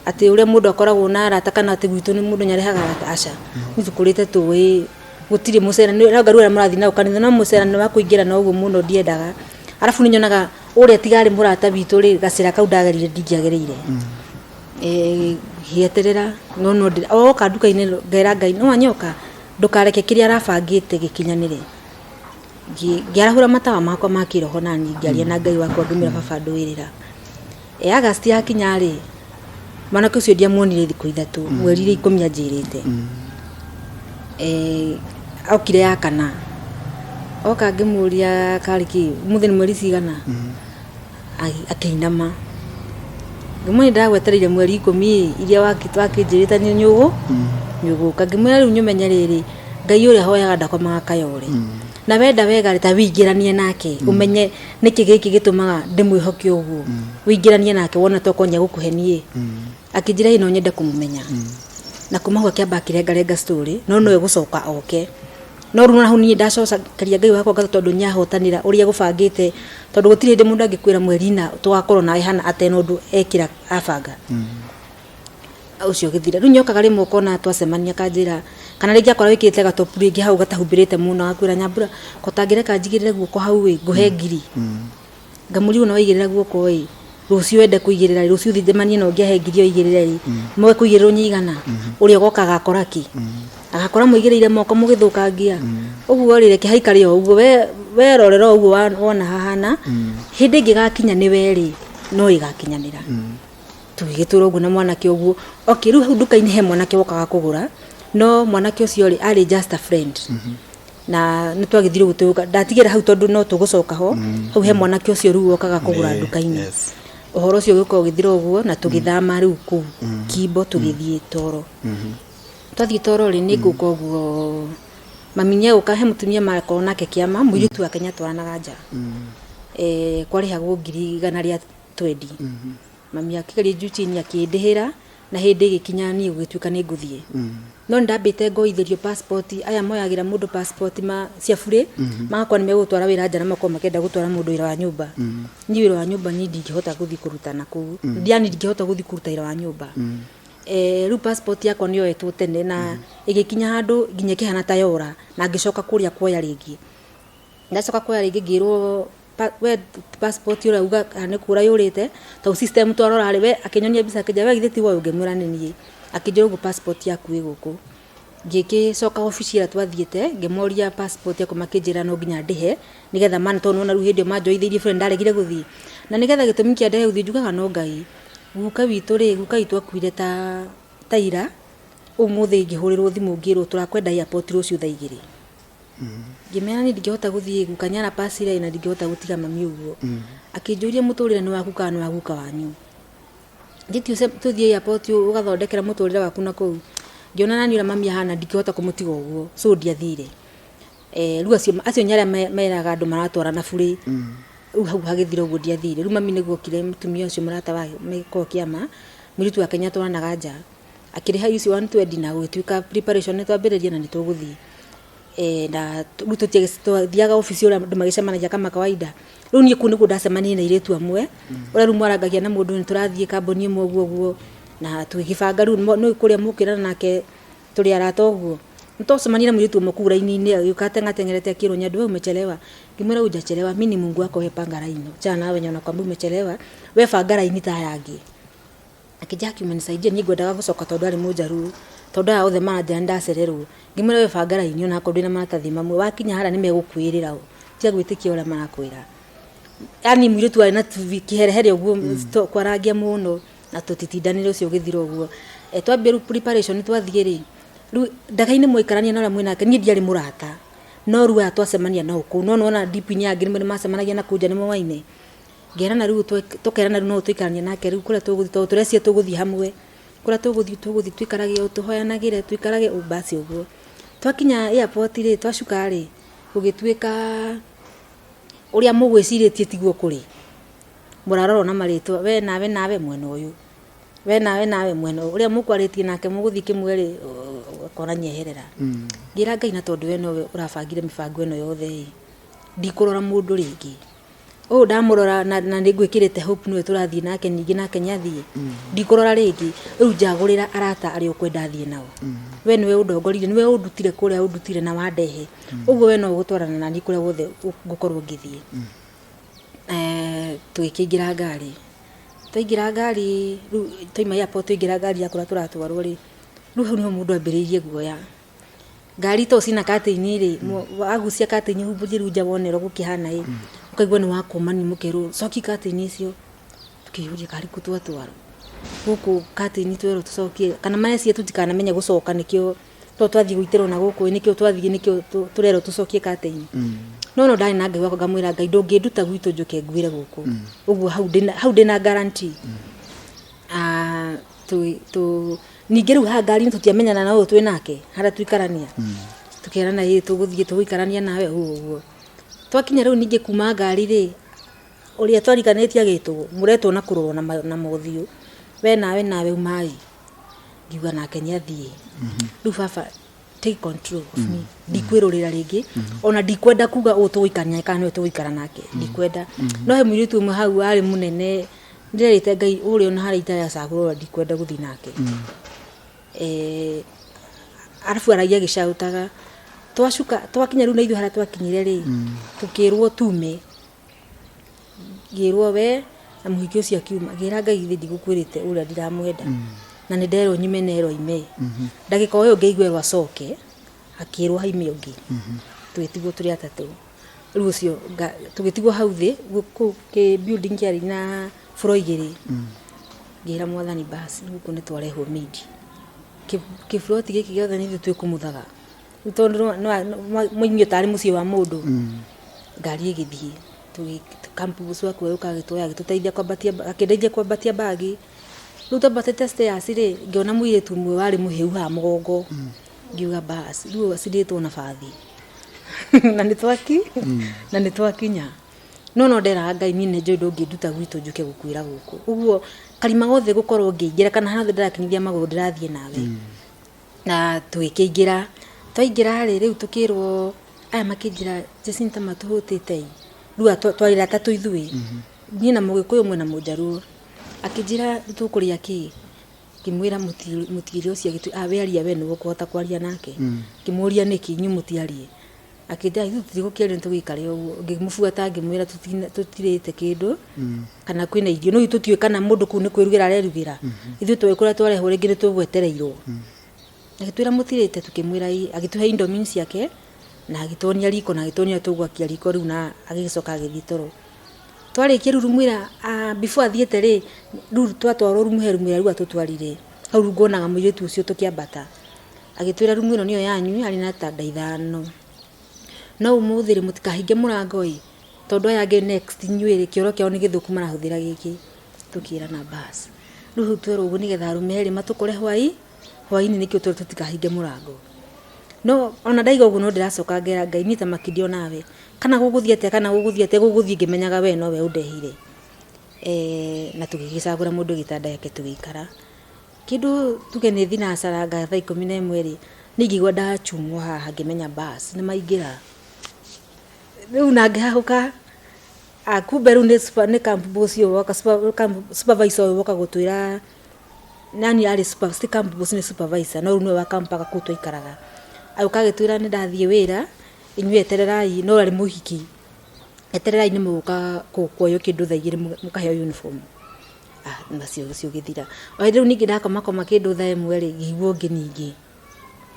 atĩ ũrĩa mũndũ akoragwo na arata, kana atĩ gwitũ nĩ mũndũ nĩarehaga arata, aca. Niĩ tũkũrĩte tũĩ gũtirĩ mũcera no ngarũ arĩa mũrathiĩ nao kanitha, no mũcera nĩ wa kũingĩra na ũguo mũno ndiendaga. Arabu nĩ nyonaga ũrĩa tigarĩ mũrata witũ rĩ, gacĩra kau ndagerire ndingĩagereire. Ngĩeterera no oka nduka-inĩ ngera Ngai, no anyoka ndũkareke kĩrĩa arabangĩte gĩkinyanĩre. Ngĩarahũra matawa makwa ma kĩroho na niĩ ngĩaria na Ngai wakwa, ngĩmwĩra, "Baba, ndũĩrĩra." August yakinya rĩ, mwanake ũcio ndiamuonire thikũ 3, mweri rĩ 10 anjĩrĩte. Okire ya kana, oka ngĩmũria, "Karĩ kĩ ũmũthĩ nĩ mweri cigana?" Akĩinama. Ngĩmwĩra, "Ndagwetereire mweri 10 iria wakĩnjĩrĩte nĩ nyũgũ nyũgũka." Ngĩmwĩra, "Rĩu nyũmenye rĩrĩ Ngai ũrĩa hoyaga ndakomaga kayore. Na wenda wega rĩ, ta wĩingĩranie nake, ũmenye nĩkĩ gĩkĩ gĩtũmaga ndĩmwĩhoke ũguo. Wĩingĩranie nake wone tokorwo nĩegũkũhenia ĩ. Akĩnjĩra ĩ no nyende kũmũmenya. Na kuma hau akĩamba akĩrengarenga story, no no egũcoka oke. No rĩu hau niĩ ndacokeria Ngai wakwa ngatho tondũ nĩahotanĩra ũrĩa egũbangĩte, tondũ gũtirĩ hĩndĩ mũndũ angĩkwĩra mweri na tũgakorwo nawe hana atena ũndũ ekĩra abanga. Ũcio ũgĩthira. Rĩu nĩokaga rĩmwe ũkona twacemania akanjĩra, kana rĩngĩ akora wĩkĩrĩte gatopu rĩngĩ hau gatahumbĩrĩte mũno agakwĩra Nyambura ko ũtangĩreka njigĩrĩre guoko hau ĩ, ngũhe ngiri. Ngamũria ũguo na waigĩrĩra guoko ĩ, rũciũ wende kũigĩrĩra rĩ, rũciũ ũthiĩ njemanie na ũngĩ ahe ngiri ĩyo aigĩrĩre rĩ, mũge kũigĩrĩrwo nĩ igana, ũrĩa ũgoka agakora kĩ? Agakora mũigĩrĩire moko mũgĩthũkangia. Ũguo rĩ, reke haikare o ũguo, we werorera o ũguo wona hahana, hĩndĩ ĩngĩ ĩgakinya nĩ we rĩ, no ĩgakinyanĩra. Tũgĩgĩtũra ũguo na mwanake ũguo. Okay, rĩu hau nduka-inĩ he mwanake wokaga kũgũra, no mwanake ũcio rĩ, arĩ just a friend. Na nĩ twagĩthire ũguo tũgĩũka, ndatigĩra hau tondũ no tũgũcoka ho, hau he mwanake ũcio rĩu wokaga kũgũra nduka-inĩ. Ũhoro ũcio ũgĩũka ũgĩthira ũguo na tũgĩthama rĩu kũu Kimbo tũgĩthiĩ Toro. Twathiĩ Toro rĩ, nĩ ngũka ũguo, mami nĩ egũka, he mũtumia makoragwo nake kĩama, mũirĩtu wake nĩ atwaranaga nja. Kwarĩhagwo ngiri igana rĩa twendi. Mami akĩgeria juu chini akĩndĩhĩra na hĩndĩ ĩgĩkinya niĩ gũgĩtuĩka nĩ ngũthiĩ. No nĩ ndambĩte ngoithĩrio passport, aya moyagĩra mũndũ passport ma cia burĩ, magakorwo nĩ megũgũtwara wĩra nja na makorwo makĩenda gũtwara mũndũ wĩra wa nyũmba. Niĩ wĩra wa nyũmba niĩ ndingĩhota gũthiĩ kũruta nakũu, yani ndingĩhota gũthiĩ kũruta wĩra wa nyũmba. Rĩu passport yakwa nĩ yoetwo tene na ĩgĩkinya handũ nginya ĩkĩhana ta yora na ngĩcoka kũrĩa kuoya rĩngĩ. Ndacoka kuoya rĩngĩ ngĩrwo we passport ũrauga kana nĩ kũra yũrĩte, tondũ system twarora rĩ, we akĩnyonia mbica akĩnjĩra we githĩ ti we ũyũ, ngĩmwĩra nĩ niĩ. Akĩnjĩra ũguo passport yaku ĩ gũkũ. Ngĩgĩcoka obici ĩrĩa twathiĩte, ngĩmoria passport yakwa makĩnjĩra no nginya ndĩhe, nĩgetha tondũ nĩ wona rĩu hĩndĩ ĩyo manjoithĩirie bũrũri nĩ ndaregire gũthiĩ. Na nĩgetha gĩtũmi kĩa ndege gũthiĩ njugaga no Ngai. Guka witũ rĩ, guka witũ akuire ta ira, ũmũthĩ ngĩhũrĩrwo thimũ ngĩrwo tũrakwenda airport rũciũ thaa igĩrĩ. Ngĩmera niĩ ndingĩhota gũthiĩ guka nĩ arapacire na ndingĩhota gũtiga mami ũguo. Akĩnjũria mũtũrĩre nĩ waku kana nĩ wa guka wanyu. Thiĩ tũthiĩ airport ũgathondekera mũtũrĩre waku na kũu. Ngĩona naniĩ ũrĩa mami ahana ndingĩhota kũmũtiga ũguo so ndiathire. Rĩu acio nĩ arĩa meraga andũ maratwarana burĩ. Rĩu hau hagĩthira ũguo ndiathire. Rĩu mami nĩguo okire mũtumia ũcio mũrata wake makoragwo kĩama, mũirĩtu wake nĩ atwaranaga nja. Akĩrĩha icio 120 na gũgĩtuĩka preparation nĩ twambĩrĩria na nĩ tũgũthiĩ. Na rĩu twathiaga obici ũrĩa andũ magĩcemanagia kama kawaida. Rĩu niĩ kũu nĩkuo ndacemanirie na airĩtu amwe, ũrĩa rĩu mwarangagia na mũndũ nĩ tũrathiĩ kambuni ĩmwe ũguo ũguo, na tũgĩgĩbanga rĩu nĩ ũĩ kũrĩa mũkwĩrana nake tũrĩ arata ũguo. Nĩ twacemanirie na mũirĩtu ũmwe kũu raini-inĩ agĩũka ateng'ateng'erete akĩrwo Nyandu we umechelewa. Ngĩmwĩra hujachelewa, mi ni Mungu wako we panga raini. Achana na wenye wanakuambia umechelewa, we banga raini ta aya angĩ. Akĩnjĩra aki umenisaidia niĩ ngwendaga gũcoka tondũ arĩ mũnjaruo tondũ aya othe maranjĩra nĩ ndacererwo. Ngĩmwĩra we banga raini onakorwo ndwĩna maratathi mamwe wakinya harĩa nĩ megũkwĩrĩra o tiga gwĩtĩkia ũrĩa marakwĩra. Yaani mũirĩtu arĩ na kĩherehere ũguo kwarangia mũno na tũtitindanĩre ũcio ũgĩthira ũguo. Twambia rĩu preparation twathiĩ rĩ, rĩu ndaka-inĩ mwaikarania na ũrĩa mwĩnake niĩ ndiarĩ mũrata no rĩu aya twacemania nao kũu no nĩwona deep inĩ angĩ nĩ macemanagia na kũu nja nĩ moaine. Ngerana rĩu tũkerana rĩu no tũikaranie nake rĩu kũrĩa tũgũthiĩ tondũ tũreciria tũgũthiĩ hamwe, kũrĩa tũgũthiĩ tũgũthiĩ tũikarage ũũ tũhoyanagĩre tũikarage ũũ basi ũguo. Twakinya airport rĩ, twacuka rĩ, gũgĩtuĩka ũrĩa mũgwĩcirĩtie tiguo kũrĩ. Mũrarorwo na marĩtwa we nawe nawe mwena ũyũ, we nawe nawe mwena ũyũ, ũrĩa mũkwarĩtie nake mũgũthiĩ kĩmwe rĩ, ũkona nĩeherera. Ngĩra Ngai na tondũ we nowe ũrabangire mĩbango ĩno yothe ĩ, ndikũrora mũndũ rĩngĩ. Ũũ ndamũrora na nĩ ngwĩkĩrĩte Hope nĩwe tũrathiĩ nake ningĩ nake nĩ athiĩ, ndikũrora rĩngĩ, rĩu njagũrĩra arata arĩa ũkwenda thiĩ nao. We nĩwe ũndongoririe, nĩwe ũndutire kũrĩa ũndutire na wandehe, ũguo we no ũgũtwarana naniĩ kũrĩa guothe ngũkorwo ngĩthiĩ. Tũgĩkĩingĩra ngari, twaingĩra ngari rĩu twauma airport twaingĩra ngari ya kũrĩa tũratwarwo rĩ, rĩu hau nĩho mũndũ ambĩrĩirie guoya. Ngari to cina curtain rĩ, wagucia curtain ũhumbũrie rĩu nja wone ũrĩa gũkĩhana ĩ, ũkaigua nĩ wakũmani mũkerwo cokia curtain icio, tũkeyũria karĩ kũ twatwarwo, gũkũ curtain twerwo tũcokie kana mareciria tũtikanamenye gũcoka nĩkĩo to twathiĩ gũitĩrwo na gũkũ ĩ nĩkĩo twathiĩ nĩkĩo tũrerwo tũcokie curtain. No no ndarĩ na Ngai wakwa ngamwĩra Ngai ndũngĩnduta gwitũ njũke nguĩre gũkũ, ũguo hau ndĩna guarantee. Ningĩ rĩu haha ngari-inĩ tũtiamenyana na ũyũ twĩ nake harĩa tũikarania. Tũkerana ĩ tũgũthiĩ tũgũikarania nawe ũũ ũguo. Twakinya rĩu ningĩ kuma ngari rĩ, ũrĩa twariganĩtie agĩtwo, mũretwo na kũrorwo na mothiũ, we nawe nawe umai. Ngiuga nake nĩ athiĩ. Rĩu baba take control of me. Ndikwĩrũrĩra rĩngĩ, ona ndikwenda kuga ũũ tũgũikarania kana nĩwe tũgũikara nake, ndikwenda. No he mũirĩtu ũmwe hau warĩ mũnene, ndĩrerĩte Ngai ũrĩa ona harĩa itaracagũrwo ndikwenda gũthiĩ nake. Arabu aragia agĩcaũtaga. Twacuka, twakinya rĩu na ithuĩ harĩa twakinyire rĩ, tũkĩrwo tume. Ngĩrwo we na mũhiki ũcio akiuma. Ngĩra Ngai githĩ ndigũkwĩrĩte ũrĩa ndiramwenda. Na nĩ nderwo nyume na erwo aime. Ndagĩka o ĩyo ngĩigua erwo acoke, hakĩrwo haime ũngĩ. Tũgĩtigwo tũrĩ atatũ. Rĩu ũcio tũgĩtigwo hau thĩ, kũu kĩ building kĩarĩ na floor igĩrĩ. Ngĩra Mwathani bas, rĩu gũkũ nĩ twarehwo maid. Kĩburoti gĩkĩ gĩothe nĩ ithuĩ twĩkũmũthaga. Rĩu tondũ mwaumio tarĩ mũciĩ wa mũndũ. Ngari ĩgĩthiĩ, campus wa kwerũka agĩtuoya agĩtũteithia kwambatia, akĩndeithia kwambatia bag. Rĩu twambatĩte stairs rĩ, ngĩona mũirĩtu ũmwe warĩ mũhĩu haha mũgongo. Ngiuga bas, rĩu ũyũ acindĩtwo na bathi. Na nĩ twaki, na nĩ twakinya. No no nderaga Ngai niĩ nĩ njũĩ ndũngĩnduta gwitũ njũke gũkuĩra gũkũ. Ũguo karima gothe ngũkorwo ngĩingĩra kana harĩa hothe ndĩrakinyithia magũrũ ndĩrathiĩ nawe. Na tũgĩkĩingĩra, twaingĩra rĩ, rĩu tũkĩrwo, aya makĩnjĩra Jacinta matũhũtĩte ĩ, rĩu twarĩ atatũ ithuĩ, niĩ na mũgĩkũyũ ũmwe na mũnjaruo. Akĩnjĩra tũkũrĩa kĩ? Ngĩmwĩra mũtirĩ ũcio, we aria we nĩwe ũkũhota kwaria nake. Ngĩmũria nĩkĩ inyuĩ mũtiarie? Akĩnjĩra ithuĩ tũtigũkĩaria nĩ tũgĩikare ũguo. Ngĩmũbuata ngĩmwĩra tũtirĩte kĩndũ kana kwĩna irio, no ithuĩ tũtiũĩ kana mũndũ kũu nĩ kwĩrugĩra arerugĩra. Ithuĩ tũĩ kũrĩa twarehwo rĩngĩ nĩ tũgwetereirwo. Agĩtwĩra mũtirĩte tũkĩmwĩra ĩĩ, agĩtũhe indomie ciake na agĩtuonia riko na agĩtuonia ũrĩa tũgwakia riko rĩu na agĩcoka agĩthiĩ toro. Twarĩkia rĩu rumu ĩrĩa before athiĩte rĩ, rĩu twatwarwo rumu he rumu ĩrĩa rĩu atũtwarire, hau rĩu nguonaga mũirĩtu ũcio tũkĩambata. Agĩtwĩra rumu ĩno nĩyo yanyu yarĩ na itanda ithano. No ũmũthĩ rĩ mũtikahinge mũrango ĩ, tondũ aya angĩ next inyuĩ rĩ kĩoro kĩao nĩ gĩthũku marahũthĩra gĩkĩ. Tũkĩrana bas. Rĩu hau twerwo ũguo nĩgetha arũme erĩ matũkore hwai, hwainĩ nĩkĩo twerwo tũtikahinge mũrango. No ona ndaiga ũguo no ndĩracoka ngera Ngai niĩ ta makindi onawe, kana gũgũthiĩ atĩa kana gũgũthiĩ atĩa gũgũthiĩ ngĩmenyaga we nowe ũndehire. Na tũgĩgĩcagũra mũndũ gĩtanda gĩake tũgĩikara. Kĩndũ tuge nĩ thinacaranga thaa 11 rĩ, niĩ ngĩigua ndachumwo haha ngĩmenya bas nĩ maingĩra. Rĩu na ngĩhahũka, kumbe rĩu nĩ camp boss ũyũ woka supervisor ũyũ woka gũtwĩra, nani arĩ ti camp boss nĩ supervisor no rĩu nĩwe wa kampaga kũu twaikaraga. Agĩũka agĩtwĩra nĩ ndathiĩ wĩra, inyuĩ etererai, no arĩ mũhiki, etererai nĩ mũgũka kuoywo kĩndũ thaa 2 mũkaheo uniform. Nacio ũcio ũgĩthira. O hĩndĩ rĩu ningĩ ndakomakoma kĩndũ thaa 1 rĩ, ngĩigua ũngĩ ningĩ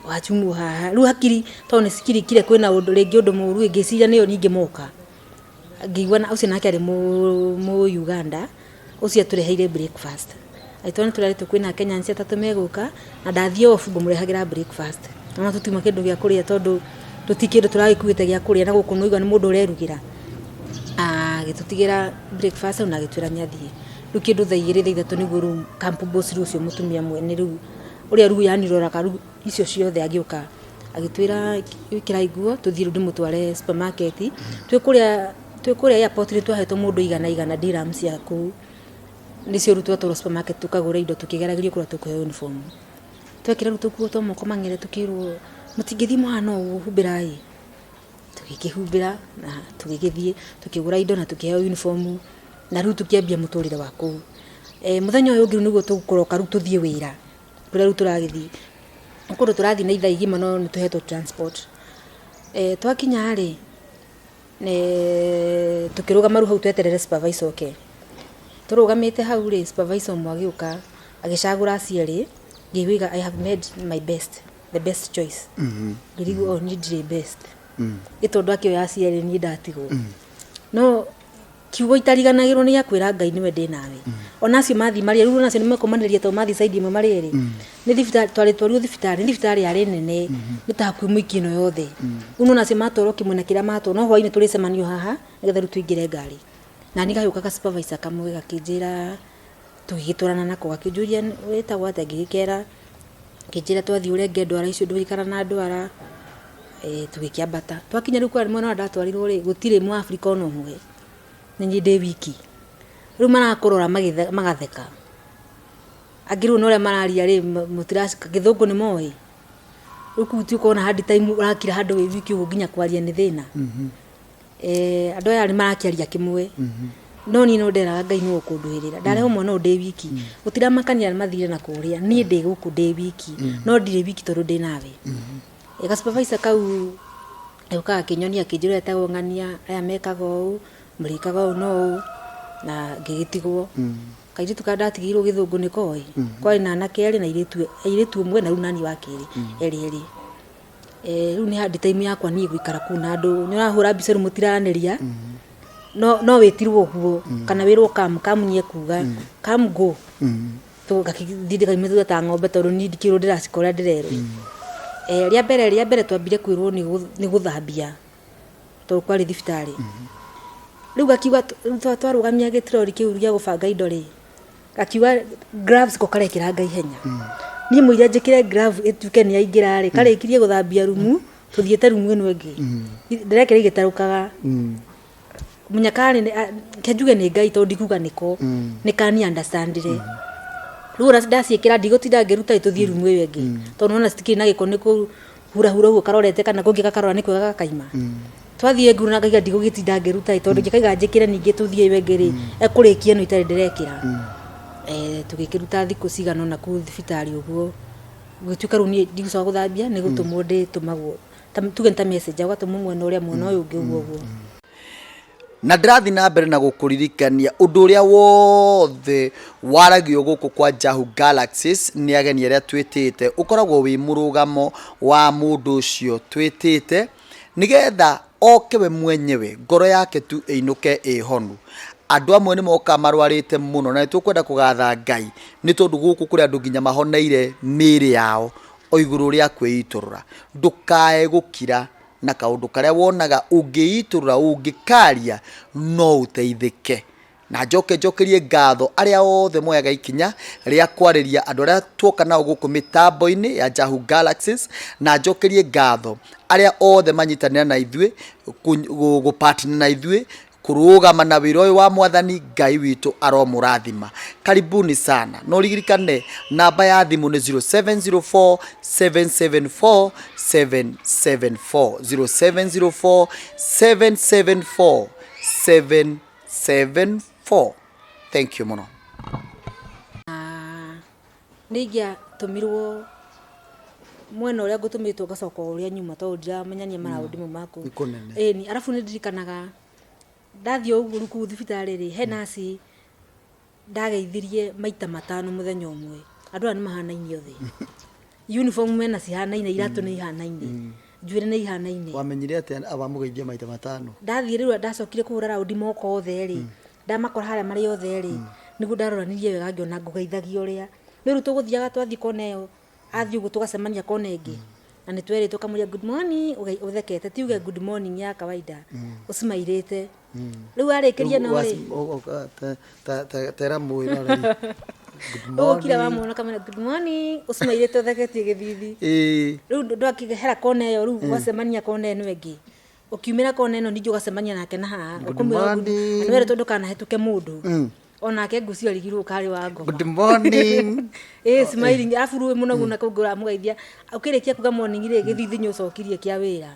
wachumwo haha. Rĩu hakiri tondũ nĩ cikirikire kwĩna ũndũ rĩngĩ ũndũ mũru ĩ, ngĩciria nĩyo ningĩ moka. Ngĩigua ũcio nake arĩ mũ Uganda, ũcio atũreheire breakfast. Agĩtwĩra nĩ tũrerĩtwo kwĩna Kenyans atatũ megũka, na ndathiĩ off ngũmũrehagĩra breakfast. Ona tũtiuma kĩndũ gĩa kũrĩa tondũ tũtirĩ kĩndũ tũragĩkuĩte gĩa kũrĩa na gũkũ nĩ waigua nĩ mũndũ ũrerugĩra. Agĩtũtigĩra breakfast na agĩtwĩra nĩ athiĩ. Rĩu kĩndũ thaa 2 thaa 3 nĩguo rĩu camp boss rĩu ũcio mũtumia mwene rĩu ũrĩa rĩu yaani ũroraga rĩu icio ciothe agĩũka agĩtwĩra ĩkĩrai nguo tũthiĩ rĩu ndĩmũtware supermarket. Twĩ kũrĩa twĩ kũrĩa airport nĩ twahetwo mũndũ igana igana dirham cia kũu. Nĩcio rĩu twatwarwo supermarket tũkagũre indo tũkĩgeragĩrio kũrĩa tũkũheo uniform. Twekĩra rĩu tũkuo twa moko mang'ere tũkĩrwo mũtingĩthiĩ mũhana ũguo humbĩrai. Tũgĩkĩhumbĩra na tũgĩgĩthiĩ tũkĩgũra indo na tũkĩheo uniform na rĩu tũkĩambia mũtũrĩre wa kũu. Mũthenya ũyũ ũngĩ rĩu nĩguo tũkũroka rĩu tũthiĩ wĩra, kũrĩa rĩu tũragĩthiĩ, nĩ kũndũ tũrathiĩ na ithaa igima no nĩ tũhetwo transport. Twakinya rĩ, tũkĩrũgama rĩu hau tweterere supervisor oke. Tũrũgamĩte hau rĩ, supervisor ũmwe agĩũka agĩcagũra acio erĩ, ngĩigua I have made my best, the best choice. Ngĩrigwo oh niĩ ndirĩ best. Ĩ tondũ akĩoya acio erĩ niĩ ndatigwo. No kiugo itariganagĩrwo nĩ gĩa kwĩra Ngai nĩwe ndĩ nawe. Ona acio mathiĩ marĩ erĩ, rĩu ona acio nĩ mekũmanĩrĩria tondũ mathiĩ side ĩmwe marĩ erĩ. Nĩ thibitarĩ, twarĩ twarirwo thibitarĩ, nĩ thibitarĩ yarĩ nene, nĩ ta hakuhĩ mũingĩ ĩno yothe. Rĩu nĩwona acio matwarwo kĩmwena kĩrĩa matwarwo, no hwainĩ tũrĩcemanio haha nĩgetha rĩu tũingĩre ngari. Na niĩ gagĩũka ga supervisor kamwe gakĩnjĩra, tũgĩgĩtwarana nako gakĩnjũria wĩtagwo atĩa, ngĩgĩkera, gakĩnjĩra twathiĩ ũrenge ndwara icio ndũgũikara na ndwara. Tũgĩkĩambata twakinya rĩu kũrĩa mwena ũrĩa ndatwarirwo rĩ, gũtirĩ Mũafrika ona ũmwe, nĩ niĩ ndĩ wiki. Rĩu marakũrora magatheka, angĩ rĩu ona ũrĩa mararia rĩ, gĩthũngũ nĩ moĩ. Rĩu kũu ti ũkona hard time, ũrakira handũ wĩ wiki ũguo nginya kwaria nĩ thĩna. Andũ aya nĩ marakĩaria kĩmwe, no niĩ no nderaga Ngai nĩwe ũkũndũĩrĩra. Ndarehwo mwana ũyũ ndĩ wiki, gũtiramakania mathire na kũrĩa, niĩ ndĩ gũkũ ndĩ wiki, no ndirĩ wiki tondũ ndĩ nawe. Ga supervisor kau gĩũkaga akĩnyonia, akĩnjĩra etagwo ng'ania, aya mekaga ũũ, mũrĩkaga ũũ na ũũ, na ngĩgĩtigwo. Kairĩtu karĩa ndatigĩirwo gĩthũngũ nĩ koĩ, kwarĩ na anake erĩ na airĩtu ũmwe na rĩu naniĩ wa kerĩ, erĩ erĩ. Rĩu nĩ hard time yakwa niĩ gũikara kũu na andũ, nĩ ũrahũra mbica rĩu mũtiraranĩria, no wĩtirwo ũguo, kana wĩrwo come, come nĩ ekuga, come go. Ngakĩthiĩ ndĩkaime thutha ta ng'ombe tondũ niĩ ndikĩũĩ ndĩracikora ũrĩa ndĩrerwo. Rĩa mbere twambire kwĩrwo nĩ gũthambia tondũ kwarĩ thibitarĩ. Rĩu gakiuga twarũgamia gĩtrori kĩu gĩa gũbanga indo rĩ, gakiuga gloves ko karekĩranga ihenya. Niĩ mũira njĩkĩre glove ĩtuĩke nĩ yaingĩra rĩ, karĩkirie gũthambia rumu, tũthiĩte rumu ĩno ĩngĩ. Ndĩrekĩra igĩtarũkaga. Mũnyakarĩ, reke njuge nĩ Ngai tondũ ndikuga nĩko, nĩ kani understand ire. Rĩu ona ndaciĩkĩra ndigũtinda ngĩruta ĩ tũthiĩ rumu ĩyo ĩngĩ, tondũ nĩwona citikĩrĩ na gĩko nĩ kũhurahura ũguo karorete kana kũngĩ gakarora nĩ kwega gakaima. Twathiĩ nguru na ngaiga ndigũgĩtinda ngĩruta ĩ tondũ ingĩkaiga njĩkĩre ningĩ tũthiĩ ĩyo ĩngĩ rĩ, ekũrĩkia ĩno itarĩ ndĩrekĩra. Tũgĩkĩruta thikũ cigana ũna kũu thibitarĩ ũguo, gũgĩtuĩka rĩu niĩ ndigũcoka gũthambia nĩ gũtũmwo ndĩtũmagwo, tuge nĩ ta messenger, ũgatũmwo mwena ũrĩa mwena ũyũ ũngĩ ũguo ũguo.
Na ndĩrathiĩ na mbere na gũkũririkania ũndũ ũrĩa wothe waragio gũkũ kwa Jahu Galaxies nĩ ageni arĩa twĩtĩte, ũkoragwo wĩ mũrũgamo wa mũndũ ũcio twĩtĩte, nĩgetha oke we mwenyewe ngoro yake tu ĩinũke ĩ honu. Andũ amwe nĩ mokaga marwarĩte mũno na nĩ tũkwenda kũgatha Ngai nĩ tondũ gũkũ kũrĩ andũ nginya mahoneire mĩĩrĩ yao o igũrũ rĩa kwĩitũrũra. Ndũkae gũkira na kaũndũ karĩa wonaga ũngĩitũrũra, ũngĩkaria no ũteithĩke. Na njoke njokerie ngatho arĩa othe moyaga ikinya rĩa kwarĩria andũ arĩa tuoka nao gũkũ mĩtambo-inĩ ya Jahu Galaxies, na njokerie ngatho arĩa othe manyitanĩra na ithuĩ, gũpartner na ithuĩ, kũrũgama na wĩra ũyũ wa Mwathani. Ngai witũ aromũrathima. Karibuni sana. No ririkane namba ya thimũ nĩ 0704 774 774, 0704 774 774. Thank you mũno.
Nĩ ingĩatũmirwo mwena ũrĩa ngũtũmĩtwo, ngacoka o ũrĩa nyuma, tondũ ndiramenya maraũndi mau maku.
Nĩ kũnene.
Ĩni, arabu nĩ ndirikanaga ndathiĩ ũguo rĩu kũu thibitarĩ rĩ, he naci ndageithirie maita 5 mũthenya ũmwe. Andũ aya nĩ mahanaine othe, uniform mena cihanaine, iratũ nĩ ihanaine, njuĩrĩ nĩ ihanaine.
Wamenyire atĩa wamũgeithia maita 5?
Ndathiĩ rĩu, ndacokire kũhũra raundi moko othe rĩ, ndamakora harĩa marĩ othe rĩ, nĩguo ndaroranirie wega ngĩona ngũgeithagia ũrĩa nĩ. Rĩu tũgũthiaga, twathiĩ kona ĩyo, athiĩ ũguo tũgacemania kona ĩngĩ, na nĩ twerĩtwo kamũria good morning ũthekete, ti uge good morning ya kawaida, ũcimairĩte. Rĩu arĩkĩria no rĩ
Tera mwĩroreri.
Ũgũkira wamwona kamwĩra good morning ũcimairĩte, ũtheketie gĩthithi. Rĩu ndwakĩhera kona ĩyo, rĩu wacemania kona ĩno ĩngĩ, ũkiumĩra kona ĩno ningĩ ũgacemania nake na haha.
Good
Ũkũmwĩra
morning.
Na nĩweretwo ndũkanahĩtũke mũndũ onake, ngũcio arigirwo karĩ wa ngoma.
Good morning.
Ĩ smiling, arabu rĩu mũnogu na kũngĩ ũramũgeithia, ũkĩrĩkia kuga morning rĩ, gĩthithi nĩ ũcokirie kĩa wĩra.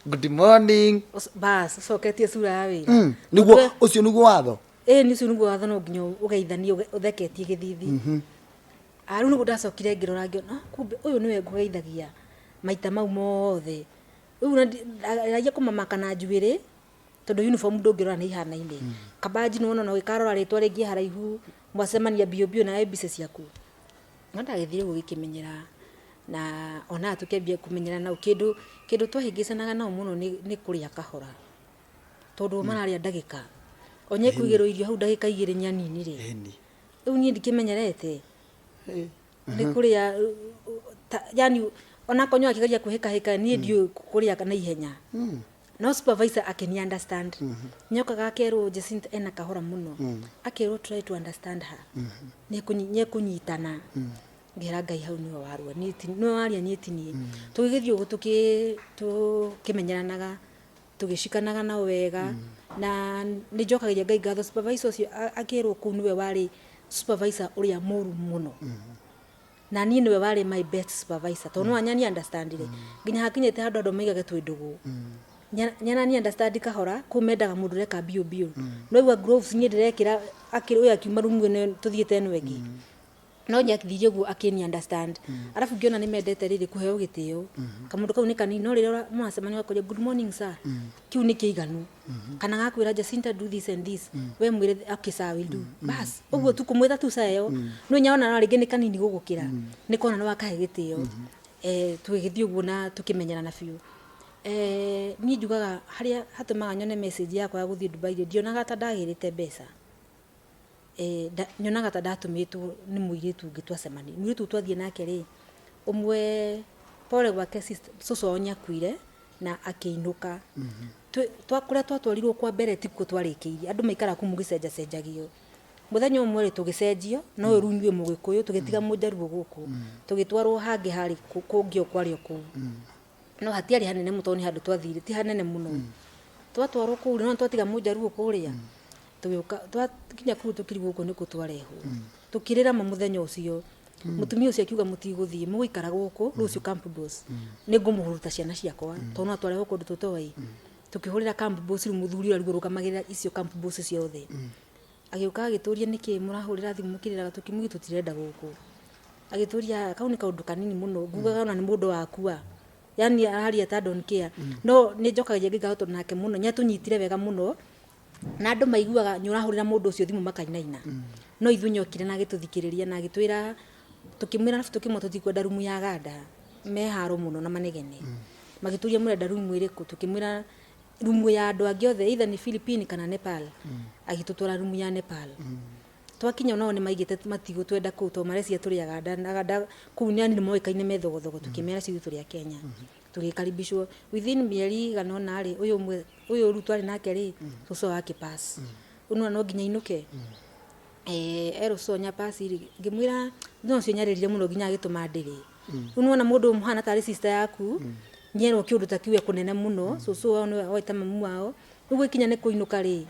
Good morning.
Bas ũcoketie sura ya wĩra.
Niguo ũcio niguo watho.
Ĩ nĩ ũcio nĩguo watho, no nginya ũgeithanie ũtheketie gĩthithi. Ah, rĩu nĩguo ndacokire ngĩrora ngĩona, "Ah, kumbe ũyũ nĩwe ngũgeithagia maita mau mothe." Rĩu ndageragia kũmamaka na njuĩrĩ tondũ uniform ndũngĩrora nĩ ihanaine, kabanji nĩwona no gĩkarora rĩtwa rĩngĩ haraihu, mwacemania biũ biũ nawe mbica ciaku. No ndagĩthire ũguo gĩkĩmenyera na onaga tũkĩambia kũmenyera nao. Kĩndũ twahĩngĩcanaga nao mũno nĩ kũrĩa kahora, tondũ o mararĩa ndagĩka onye kũigĩrwo irio hau ndagĩka 2 nyanini rĩ. Rĩu niĩ ndikĩmenyerete nĩ kũrĩa yani onakorwo akĩgeria kwĩhĩkahĩka, niĩ ndiũĩ kũrĩa na ihenya, no supervisor akĩni understand. Nyokaga akerwo Jacinta ena kahora mũno, akerwo try to understand her, nĩekũnyitana. Ngĩra Ngai hau nĩwe warua, niĩ ti nĩwe waria, niĩ ti niĩ. Tũgĩgĩthiĩ ũguo tũkĩmenyeranaga, tũgĩcikanaga nao wega, na nĩ njokagĩria Ngai ngatho. Supervisor ũcio akĩrwo kũu nĩwe warĩ supervisor ũrĩa mũru mũno, na niĩ nĩwe warĩ my best supervisor, tondũ no anyani understandire nginya hakinyĩte handũ andũ maigage twĩ ndũgũ. Nyana ni understand kahora kũu mendaga mũndũ ũreka biũ biũ, no igua gloves niĩ ndĩrekĩra akĩrĩ ũyũ akiuma rumu ĩno tũthiĩte ĩno ĩngĩ, no nyathire ũguo akĩni understand. Arabu ngĩona nĩ mendete rĩrĩ kũheo gĩtĩo, kamũndũ kau nĩ kanini, no rĩrĩa mũracemania ũgakũria, "Good morning, sir," kĩu nĩ kĩiganu, kana gakwĩra, "Jacinta, do this and this," we mwĩre, "Okay sir, I will do," bas ũguo tu kũmwĩta tu sir ĩyo no nyaona no rĩngĩ nĩ kanini gũgũkĩra, nĩ kona nĩ wakahe gĩtĩo. Tũgĩgĩthiĩ ũguo na tũkĩmenyerana biũ. Niĩ njugaga harĩa hatũmaga nyone message yakwa ya gũthiĩ Dubai rĩ, ndionaga ta ndagĩrĩte mbeca. Nyonaga ta ndatũmĩtwo nĩ mũirĩtu ũngĩ twacemania. Mũirĩtu ũyũ twathiĩ nake rĩ, ũmwe pole gwake cũcũ wao nĩ akuire na akĩinũka. Kũrĩa twatwarirwo kwa mbere tikuo twarĩkĩirie, andũ maikaraga kũu mũgĩcenjacenjagio. Mũthenya ũmwe rĩ, tũgĩcenjio na ũyũ rĩu inyuĩ Mũgĩkũyũ, tũgĩtiga Mũnjaruo gũkũ, tũgĩtwarwo hangĩ harĩ kũngĩ o kwarĩ o kũu. No hatiarĩ hanene mũno tondũ nĩ handũ twathire, ti hanene mũno. Twatwarwo kũu rĩ, no twatiga Mũnjaruo kũrĩa, tũgĩũka twakinya kũu tũkĩrigwo gũkũ nĩkũ twarehwo. Tũkĩrĩra ma mũthenya ũcio. Mũtumia ũcio akiuga mũtigũthiĩ, mũgũikara gũkũ rũciũ camp boss nĩ ngũmũhuruta ciana ciakwa, tondũ no atwarehwo kũndũ tũtoĩ. Tũkĩhũrĩra camp boss rĩu mũthuri ũrĩa rĩu ũrũgamagĩrĩra icio camp boss ciothe. Agĩũka agĩtũria nĩkĩ mũrahũrĩra thimũ mũkĩrĩraga, tũkĩmwĩra tũtirenda gũkũ. Agĩtũria kau nĩ kaũndũ kanini mũno, ngugaga ona nĩ mũndũ wakua. Yani araria ta don't care. No nĩ njokagia Ngai ngatho tondũ nake mũno nĩ atũnyitire wega mũno, na andũ maiguaga nĩ ũrahũrĩra mũndũ ũcio thimũ makainaina. No ithuĩ nĩ okire na agĩtũthikĩrĩria na agĩtwĩra, tũkĩmwĩra arabu tũkĩmwĩra tũtikwenda rumu ya ganda, me haro mũno na manegene. Magĩtũria mũrenda rumu ĩrĩkũ, tũkĩmwĩra rumu ya andũ angĩ othe, either nĩ Philippines kana Nepal. Agĩtũtwara rumu ya Nepal. Twakinya nao nĩ maigĩte matigũtwenda kũu tondũ mareciria tũrĩ aganda, na aganda kũu yani nĩ moĩkaine me thogothogo. Tũkĩmera ithuĩ tũrĩ a Kenya. Tũgĩkaribishwo within mĩeri ĩigana ũna rĩ, ũyũ ũmwe ũyũ rĩu twarĩ nake rĩ, cũcũ wao akĩ pass. Rĩu nĩwona no nginya ainũke. Erwo cũcũ wao nĩ a pass rĩ, ngĩmwĩra mũthenya ũcio nĩarĩrire mũno nginya agĩtũma ndĩre. Rĩu nĩwona mũndũ ũmũhana tarĩ sister yaku, nĩerwo kĩũndũ ta kĩu e kũnene mũno, cũcũ wao nĩwe oĩ ta mamu wao. Rĩu gũgĩkinya nĩ kũinũka rĩ,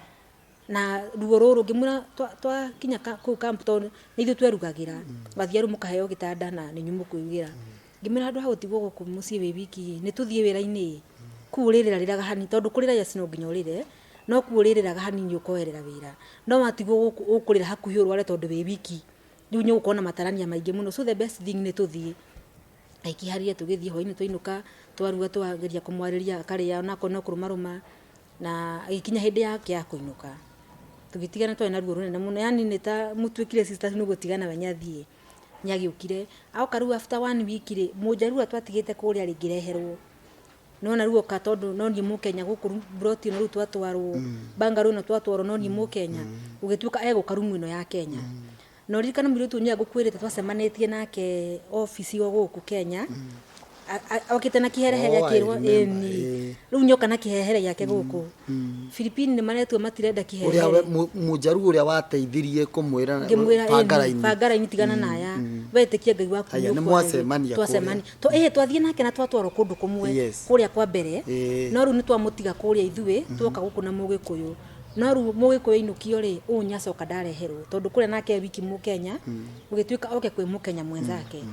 na ruo rũrũ ngĩmwĩra twakinya kũu camp tondũ nĩ ithuĩ twerugagĩra, wathiĩ rĩu mũkaheo gĩtanda na nĩ inyuĩ mũkwĩrugĩra. Ngĩmwĩra handũ ha gũtigwo gũkũ mũciĩ wĩ wiki nĩ tũthiĩ wĩra-inĩ, kũu ũrĩrĩra rĩraga hanini tondũ kũrĩra yes no nginya ũrĩre, no kũu ũrĩrĩraga hanini ũkoerera wĩra. No watigwo gũkũ ũkũrĩra hakuhĩ ũrware tondũ wĩ wiki, rĩu nĩ ũgũkorwo na matarania maingĩ mũno, so the best thing nĩ tũthiĩ. Agĩkĩharĩria tũgĩthiĩ, hwainĩ twainũka twaruga twageria kũmwarĩria akarĩa onakorwo no kũrũmarũma, na ĩgĩkinya hĩndĩ yake ya kũinũka, tũgĩtigana twarĩ na ruo rũnene mũno, yani nĩ ta mũtuĩkire sisters nĩ gũtigana we nĩ athiĩ. Nĩ agĩũkire, oka rĩu after one week rĩ, mũnjaruo ũrĩa twatigĩte kũrĩa rĩ ngĩreherwo. Nĩwona rĩu oka tondũ no niĩ mũkenya gũkũ plot ĩno rĩu twatwarwo, bungalow ĩno twatwarwo no niĩ mũkenya, gũgĩtuĩka egũka rumu ĩno ya Kenya. Na ũririkane mũirĩtu ũyũ nĩwe ngũkwĩrĩte twacemanĩtie nake obici o gũkũ Kenya, okĩte na kĩherehere
Oh, I
akĩrwo
remember,
ĩni.
ĩĩ.
Rĩu nĩoka na kĩhehere gĩake gũkũ. Philippines nĩ maretua matirenda
Ũrĩa
kĩherehere.
Mũjaruo ũrĩa wateithirie kũmwĩra
Ngĩmwĩra
banga
ĩni,
raini.
banga raini tigana na aya, wetĩkia Ngai waku.
Haya, nĩ
nĩũkwarĩria.
mwacemania kũrĩa.
Twacemania. Ĩhĩ, twathiĩ nake na twatwarwo kũndũ kũmwe kũrĩa kwa mbere, no rĩu nĩ twamũtiga kũrĩa ithuĩ twoka gũkũ na Mũgĩkũyũ. No rĩu Mũgĩkũyũ ainũkio rĩ, ũyũ nĩ acoka ndareherwo tondũ kũrĩa nake e wiki Mũkenya, gũgĩtuĩka oke kwĩ Mũkenya mwenzake.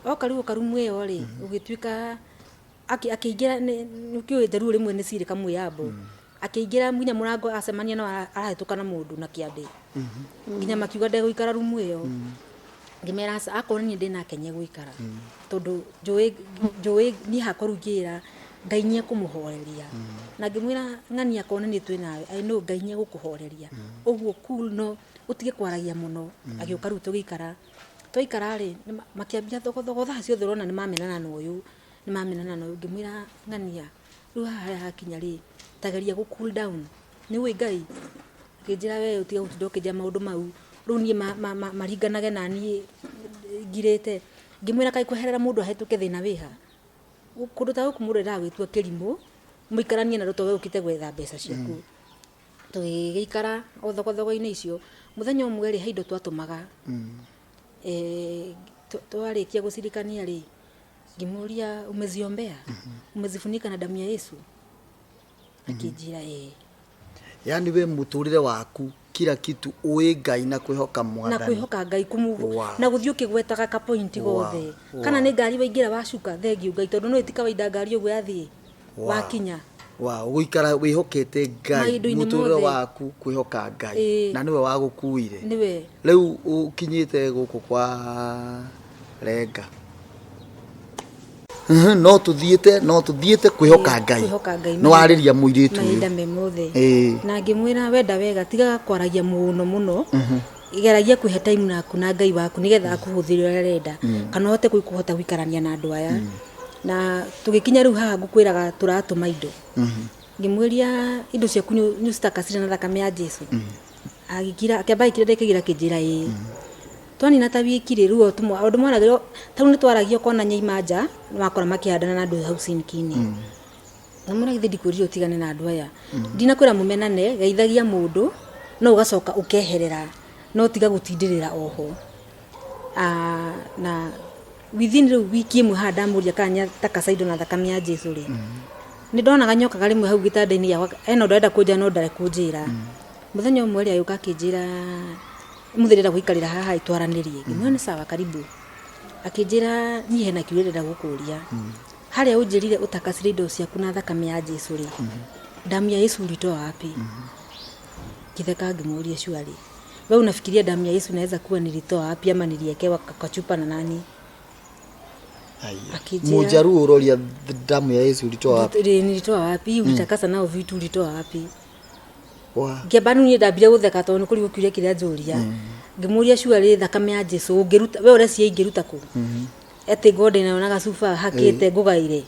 Oka rĩu oka rumu ĩyo rĩ, gũgĩtuĩka akĩingĩra, nĩ ũkĩũĩ njaruo rĩmwe nĩ cirĩ kamwĩyambo, akĩingĩra nginya mũrango acemania no arahĩtũka na mũndũ na kĩande, nginya makiuga ndegũikara rumu ĩyo. Ngĩmera aca, akorwo niĩ ndĩ nake nĩegũikara, tondũ njũĩ niĩ hakwa rĩu ngĩra Ngai nĩekũmũhoreria, na ngĩmwĩra ng'ania akorwo nĩ niĩ twĩ nawe, I know Ngai nĩegũkũhoreria, ũguo cool no ũtige kwaragia mũno. Agĩũka rĩu tũgĩikara, twaikara rĩ, makĩambia thogothogo thaa ciothe ũrona nĩ mamenana na ũyũ, nĩ mamenana na ũyũ. Ngĩmwĩra ng'ania rĩu haha harĩa hakinya rĩ, ta geria gũ cool down, nĩ ũĩ Ngai? Akĩnjĩra we ũtige gũtinda ũkĩnjĩra maũndũ mau, rĩu niĩ maringanage na niĩ ngirĩte. Ngĩmwĩra kaĩ kweherera mũndũ ahĩtũke thĩna wĩha? Kũndũ ta gũkũ mũndũ endaga gwĩtua kĩrimũ, mũikaranie na andũ tondũ we ũkĩte gwetha mbeca ciaku. Tũgĩgĩikara o thogothogo-inĩ icio. Mũthenya ũmwe rĩ, he indo twatũmaga. Twarĩkia gũcirikania rĩ, ngĩmũria, umeziombea? Umezifunika na damu ya Yesu? Akĩnjĩra ĩĩ.
Yani we mũtũrĩre waku kila kitu ũĩ Ngai na kwĩhoka
Na
Mwathani.
Kwĩhoka Ngai kũmu na gũthiĩ ũkĩgwetaga ka point gothe. Kana nĩ ngari waingĩra wacuka, thengiũ Ngai, tondũ no ĩti kawaida ngari ũguo yathiĩ wakinya.
Wow, gũikara wĩhokete Ngai
Mahinda-inĩ
mũtũrĩre
mothe.
Waku kwĩhoka Ngai na nĩwe wagũkuire.
Nĩwe.
Rĩu ũkinyĩte gũkũ kwa Renga. No tũthiĩte kwĩhoka Ngai.
Kwĩhoka Ngai.
Nĩ warĩria mũirĩtu ũyũ.
Mahinda me mothe. Na ngĩmwĩra, wenda wega, tigaga kwaragia mũno mũno, geragia kwĩhe time naku na Ngai waku nĩgetha akũhũthĩre ũrĩa arenda, kana ũhote kũhota gũikarania na andũ aya. Na tũgĩkinya rĩu haha ngũkwĩraga tũratũma indo, ngĩmwĩria, indo ciaku nĩ ũcitakacire na thakame ya Jesu? Agĩkira, akĩamba agĩkira ndagĩka igĩrĩ, akĩnjĩra ĩĩ. Twanina ta wiki rĩ, rĩu andũ maragĩrwo ta rĩu nĩ twaragia, ũkona nyaima nja wakora makĩhandana na andũ hau sinki-inĩ. Ngamwĩra, githĩ ndikwĩrire ũtigane na andũ aya? Ndinakwĩra mũmenane, geithagia mũndũ no ũgacoka ũkeherera, no tiga gũtindĩrĩra oho. Ah, na within rĩu wiki ĩmwe haha ndamũria kana nĩatakaca indo na thakame ya Jesu rĩ, nĩ ndonaga nyokaga rĩmwe hau gĩtanda-inĩ gĩakwa ena ũndũ arenda kũnjĩra no ndare kũnjĩra. Mũthenya ũmwe rĩ, agĩũka akĩnjĩra, ũmũthĩ ndĩrenda gũikarĩra haha twaranĩrie. Ngĩmwĩra nĩ sawa, karibu. Akĩnjĩra, niĩ hena kĩũria ndĩrenda gũkũria. Harĩa ũnjĩrire ũtakacire indo ciaku na thakame ya Jesu rĩ, damu ya Yesu ulitoa wapi? Ngĩtheka, ngĩmũria, surely wewe unafikiria damu ya Yesu inaweza kuwa nilitoa wapi ama niliekewa kwa chupa na nani?
Aya.
Akĩnjĩra-
Mũjaruo ũroria damu ya Yesu ulitoa wapi?
Rĩ, nilitoa wapi? Ulitakasa nao vitu ulitoa wapi?
Wa.
Ngĩamba rĩu niĩ ndambire gũtheka tondũ nĩ kũrigwo kĩũria kĩrĩa njũria. Ngĩmũria, surely thakame ya Jesu ũngĩruta we ũrecia ingĩruta kũ? Atĩ ngorwo ndĩnayo na gacuba hakĩte ngũgaire.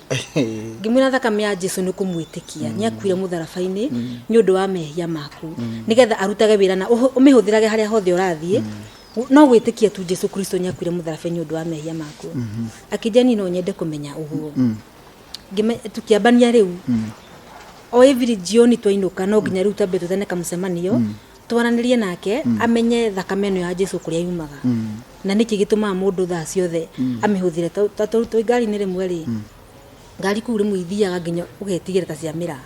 Ngĩmwĩra thakame ya Jesu nĩ kũmwĩtĩkia nĩ akuire mũtharaba-inĩ nĩ ũndũ wa mehia maku, nĩgetha arutage wĩra na ũmĩhũthĩrage harĩa hothe ũrathiĩ, no gwĩtĩkia tu Jesu Kristo nĩ akuire mũtharaba-inĩ nĩ ũndũ wa mehia maku. Akĩnjĩra, niĩ no nyende kũmenya ũguo. Tũkĩambania rĩu o every jioni twainũka, no nginya rĩu twambe twĩtane kamũcemanio twaranĩrie nake, amenye thakame ĩno ya Jesu kũrĩa yumaga na nĩkĩ gĩtũmaga mũndũ thaa ciothe amĩhũthĩre. Ta twĩ ngari-inĩ rĩmwe rĩ, ngari kũu rĩmwe ithiaga nginya ũgetigĩra ta cia mĩraa.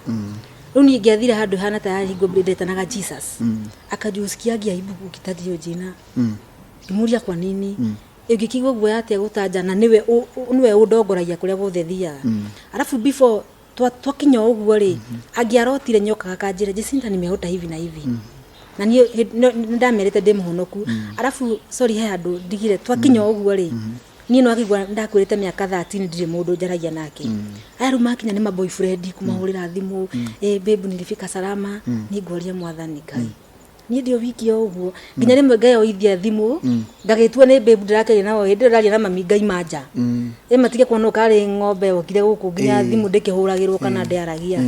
Rĩu niĩ ingĩathire handũ hana ta hingo ndetanaga Jesus, akanjia usikiagi aibu ukitaja hiyo jina. Ngĩmũria, kwa nini? Ũngĩkĩigua guoya atĩa gũtanja na nĩwe nĩwe ũndongoragia kũrĩa guothe thiaga? Alafu before twakinya o ũguo rĩ, angĩarotire nyokaga kanjĩra, Jacinta, nimeota hivi na hivi, na niĩ nĩ ndamerĩte ndĩ mũhonoku. Alafu sorry, he handũ ndigire. Twakinya o ũguo rĩ, niĩ no akĩigua ndakwĩrĩte mĩaka 13 ndirĩ mũndũ njaragia nake. Aya rĩu makinya nĩ maboyfriend kũmahũrĩra thimũ, eh, babe, nilifika salama. Niĩ ngwaria Mwathani Ngai, niĩ ndio wiki o ũguo nginya rĩmwe ngeyoithia thimũ, ngagĩtua nĩ babe ndĩrakĩaria nao. Hĩndĩ ĩyo ndaria na mami ngaima nja ĩ matige kuona karĩ ng'ombe yokire gũkũ, nginya thimũ ndĩkĩhũragĩrwo kana ndĩaragia.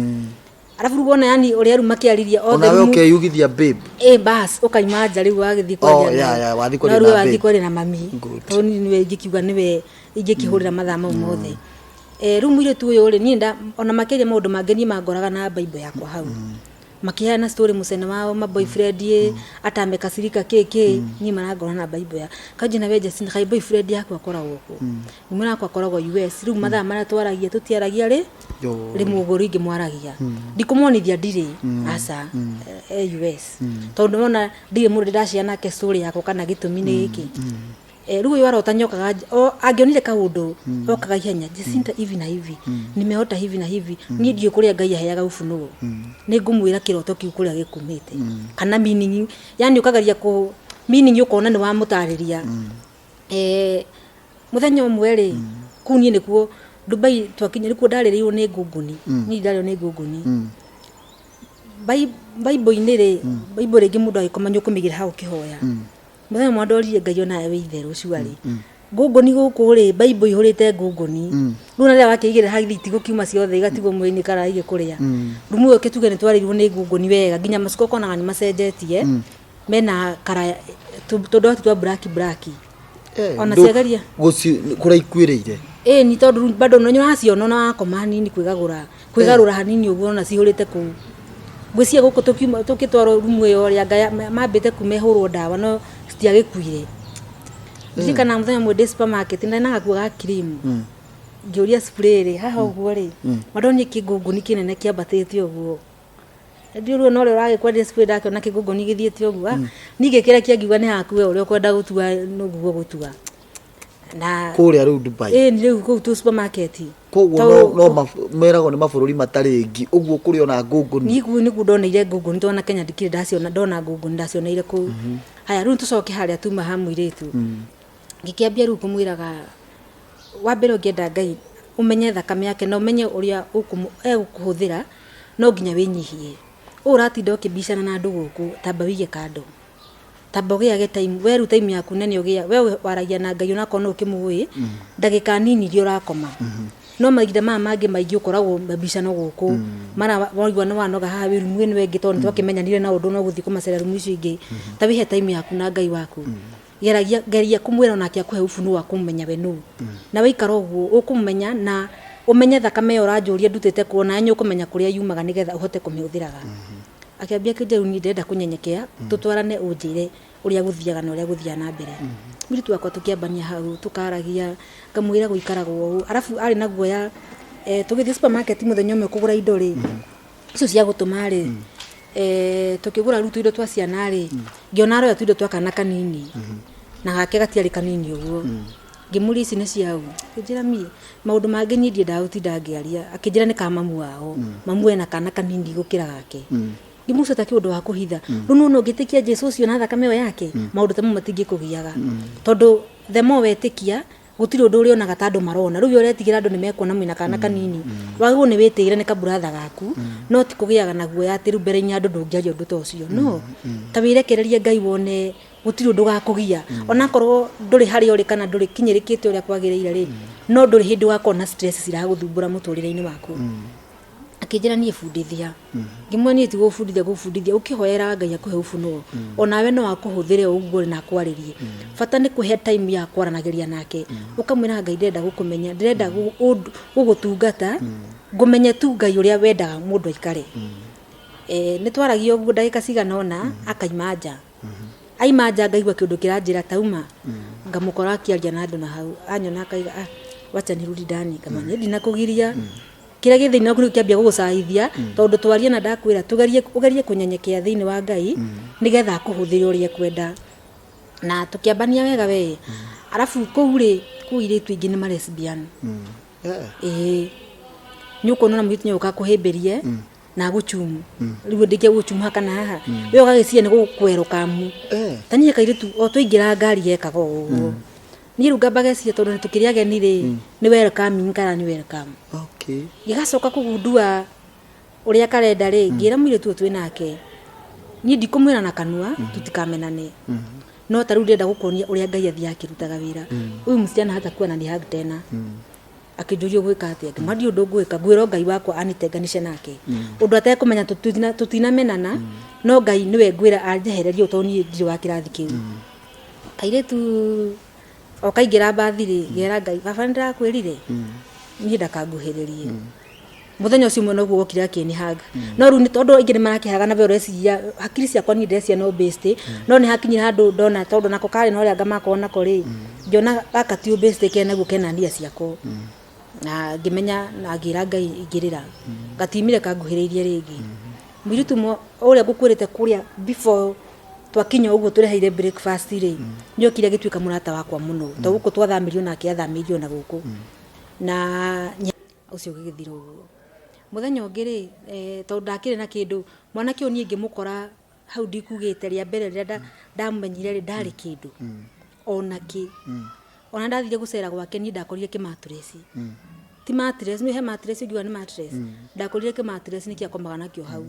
Arabu rĩu wona yani ũrĩa rĩu makĩaririe othe
Onawe
rumu
ũkeyugithia babe.
Ĩ bas ũkaima nja rĩu wagĩthiĩ
Oh,
kwaria
yeah, wathiĩ kwaria
no rĩu
na
wathiĩ
babe.
kwaria na mami.
Good.
Tondũ niĩ nĩwe ingĩkiuga, nĩwe ingĩkĩhũrĩra mathaa mau mothe. Eh, rĩu mũirĩtu ũyũ rĩ, niĩ nda ona makĩria maũndũ mangĩ niĩ mangoraga na Bible yakwa hau, makiheana story mũcene wao ma boyfriend ĩ ata amekasirika kĩ kĩ, niĩ marangora na Bible ya kanji na we Jacinta, kai boyfriend yaku akoragwo kũ? Ngĩmwĩra akwa akoragwo US. Rĩu mathaa marĩa twaragia tũtiaragia rĩ rĩmwe ũguo rĩngĩ mwaragia, ndikũmonithia ndirĩ aca e US, tondũ nĩwona ndirĩ mũndũ ndĩracia nake story yakwa kana gĩtũmi nĩ gĩkĩ. Eh, rĩu ũyũ arota nyokaga o angĩonire kaũndũ okaga ihenya, Jacinta, hivi na hivi, nimeota hivi na hivi. Niĩ ndiũĩ kũrĩa Ngai aheaga ufunuo, nĩ ngũmwĩra kĩroto kĩu kũrĩa gĩkumĩte kana meaning, yani ũkageria kũ meaning ũkona nĩ wamũtarĩria. Eh, mũthenya ũmwe rĩ, kũu niĩ nĩkuo Dubai twakinya, nĩkuo ndarĩrĩirwo nĩ ngũngũni. Niĩ ndarĩrwo nĩ ngũngũni. Bible-inĩ rĩ, Bible rĩngĩ mũndũ agĩkoma nĩ ũkũmĩigĩra hau ũkĩhoya. Mũthenya ũmwe ndoririe Ngai onawe wĩ itherũ, cuarĩ ngũngũni gũkũ rĩ, Bible ihũrĩte ngũngũni. Rĩu ona rĩrĩa wakĩigĩrĩra hau itigũkiuma ciothe, igatigwo mwĩrĩ-inĩ kara igĩkũrĩa. Rumu ĩyo kĩtuge nĩ twarĩirwo nĩ ngũngũni wega nginya macuka ũkonaga nĩ macenjetie, mena kara tũndoti twa black black. Ona ciagaria.
Kũrĩa ikuĩrĩire.
Ĩ ni tondũ rĩu bado no nĩũraciona ona wakoma hanini, kwĩgagũra kwĩgarũra hanini ũguo ona cihũrĩte kũu. Ngwĩciria gũkũ tũkiuma tũkĩtwarwo rumu ĩyo rĩ, anga mambĩte kuma ĩhũrwo ndawa no citiagĩkuire. Ndirikana mũthenya ũmwe ndĩ supermarket, ndarĩ na gakuo ga cream, ngĩũria spray rĩ haha ũguo rĩ, mandonire kĩngũngũni kĩnene kĩambatĩte ũguo. Ndiũrwo no ũrĩa ũragĩkwendia spray ndakĩona kĩngũngũni gĩthiĩte ũguo. Ah, niĩ ngĩkĩrekia ngiuga nĩ haku we ũrĩa ũkwenda gũtua nĩguo gũtua na
Kũrĩa rĩu Dubai?
Ĩĩ, nĩ rĩu kũu tu supermarket.
Koguo
Tondũ-
no meragwo nĩ mabũrũri matarĩ ngi ũguo kũrĩ ona ngũngũni.
Niĩ kũu nĩkuo ndoneire ngũngũni, tondũ na Kenya ndikĩrĩ ndaciona. Ndona ngũngũni ndacioneire kũu. Haya, rĩu tũcoke harĩa tuma ha mũirĩtu. Ngĩkĩambia rĩu kũmwĩraga, wa mbere ũngĩenda Ngai ũmenye thakame yake na ũmenye ũrĩa egũkũhũthĩra, no nginya wĩnyihie. Ũũ ũratinda ũkĩbicana na andũ gũkũ, tamba wĩige kando, tamba ũgĩage time we. Rĩu time yaku nene ũgĩa we waragia na Ngai, onakorwo no ũkĩmũĩ ndagĩka nini iria ũrakoma, no mahinda maya mangĩ maingĩ ũkoragwo mabicano gũkũ. Mara waigua nĩ wanoga haha wĩ rumu ĩno ĩngĩ, tondũ nĩ twakĩmenyanire na ũndũ no gũthiĩ kũmacera rumu icio ingĩ. Ta wĩhe time yaku na Ngai waku. Geragia, geria kũmwĩra onake akũhe ufunuo wa kũmenya we nũ. Na waikara ũguo ũkũmenya na ũmenye thakame ĩyo ũranjũria ndutĩte kuo, nawe nĩ ũkũmenya kũrĩa yumaga nĩgetha ũhote kũmĩhũthĩraga. Akĩambia akĩnjĩra, rĩu niĩ ndĩrenda kũnyenyekea, tũtwarane, ũnjĩre ũrĩa gũthiaga na ũrĩa gũthiaga na mbere. Mũirĩtu wakwa tũkĩambania hau, tũkaragia, ngamwĩra gũikaragwo ũũ. Arabu arĩ na guoya. Tũgĩthiĩ supermarket mũthenya ũmwe kũgũra indo rĩ, icio cia gũtũma rĩ, tũkĩgũra rĩu tũindo twa ciana rĩ, ngĩona aroya tũindo twa kana kanini na gake gatiarĩ kanini ũguo. Ngĩmũria, "Ici nĩ ciau?" Akĩnjĩra, "Mi maũndũ mangĩ niĩ ndiendaga gũtinda ngĩaria." Akĩnjĩra nĩ ka mamu wao, mamu ena kana kanini gũkĩra gake. Ngĩmũcia ta kĩũndũ wa kũhitha. Rĩu nĩwona ũngĩtĩkia Jesu ũcio na thakame ĩyo yake, maũndũ ta mau matingĩkũgiaga, tondũ the more wetĩkia, gũtirĩ ũndũ ũrĩonaga ta andũ marona. Rĩu we ũretigĩra andũ nĩ mekuona mwĩna kana kanini. Wagĩrĩirwo nĩ wĩtĩĩre nĩ kaburatha gaku, no ti kũgĩaga na guoya atĩ rĩu mbere-inĩ ya andũ ndũngĩaria ũndũ ta ũcio. No ta wĩrekererie Ngai, wone gũtirĩ ũndũ ũgakũgia. Onakorwo ndũrĩ harĩa ũrĩ kana ndũrĩ kinyĩrĩkĩte ũrĩa kwagĩrĩire rĩ, no ndũrĩ hĩndĩ ũgakorwo na stress ciragũthumbũra mũtũrĩre-inĩ waku. Akĩnjĩra, "Niĩ bundithia." Ngĩmwĩra, "Niĩ ti gũbundithia, gũbundithia ũkĩhoera Ngai akũhe ufunuo, onawe no akũhũthĩre o ũguo na akwarĩrie. Bata nĩ kũhe time ya kwaranagĩria nake, ũkamwĩra, 'Ngai, ndĩrenda gũkũmenya, ndĩrenda gũgũtungata, ngũmenye tu Ngai ũrĩa wendaga mũndũ aikare." Nĩ twaragia ũguo ndagĩka cigana ũna, akaima nja. Aima nja, ngaigua kĩũndũ kĩranjĩra tauma. Ngamũkora akĩaria na andũ na hau anyona akaiga, "Ah, wacha nirudi ndani." Ngamanya ndinakũgiria kĩrĩa gĩ thĩinĩ waku nĩkĩo kĩambia gũgũcaithia, tondũ twaria na ndakwĩra tũgerie, ũgerie kũnyenyekea thĩinĩ wa Ngai nĩgetha akũhũthĩre ũrĩa ekwenda. Na tũkĩambania wega we. Arabu kũu rĩ, kũu airĩtu aingĩ nĩ ma lesbian. Ĩĩ, nĩ ũkuona na mũirĩtu nĩoka akũhĩmbĩrie na agũchumu. Rĩu ndĩngĩa gũchumu haha kana haha, we ũgagĩciria nĩ gũkwerũkamu. Ta niĩ kairĩtu o twaingĩra ngari gekaga o ũguo. Niĩ rĩu ngamba geciria, tondũ nĩ tũkĩrĩ ageni rĩ, nĩ welcoming kana nĩ welcome. Gĩgacoka kũgundua ũrĩa karenda rĩ, ngĩra mũirĩtu ũyũ twĩ nake, niĩ ndikũmwĩra na kanua tutikamenane, no ta rĩu ndĩrenda gũkuonia ũrĩa Ngai athiaga akĩrutaga wĩra. Huyu msichana hatakuwa ananihug tena. Akĩnjũria, "Ũgwĩka atĩa?" Ngĩmwĩra, "Ndirĩ ũndũ ngwĩka, ngwĩra Ngai wakwa anitenganishe nake, ũndũ atekũmenya tũtinamenana, no Ngai nĩwe ngwĩra anjehererie ũũ, tondũ niĩ ndirĩ wa kĩrathi kĩu." Kairĩtu o kaingĩra mbathi rĩ, ngera Ngai, "Baba, nĩ ndĩrakwĩrire niĩ ndakanguhĩrĩrie." Mũthenya ũcio mwena ũguo wokire akĩnihug, no rĩu nĩ tondũ aingĩ nĩ marakĩhaga na we ũreciria hakiri ciakwa, niĩ ndĩreciria no best. No nĩ hakinyire handũ ndona, tondũ nako karĩ na ũrĩa ngamakorwo nako rĩ, ngĩona gaka ti best kenaguo kena nia ciako, na ngĩmenya na ngĩra Ngai ingĩrĩra gatimire kanguhĩrĩirie rĩngĩ. Mũirĩtu ũmwe ũrĩa ngũkwĩrĩte kũrĩa before twakinya ũguo tũreheire breakfast rĩ, nĩokire agĩtuĩka mũrata wakwa mũno, to gũkũ twathamĩrio nake athamĩirio na gũkũ na ũcio ũgĩgĩthira ũguo. Mũthenya ũngĩ rĩ, tondũ ndakĩrĩ na kĩndũ, mwanake ũyũ niĩ ngĩmũkora hau, ndikugĩte rĩa mbere rĩrĩa ndamenyire rĩ, ndarĩ kĩndũ ona kĩ. Ona ndathire gũcera gwake, niĩ ndakorire kĩmatress, ti mattress, nĩ he mattress ũngiuga nĩ mattress, ndakorire kĩmatress nĩkĩo akomaga nakĩo hau.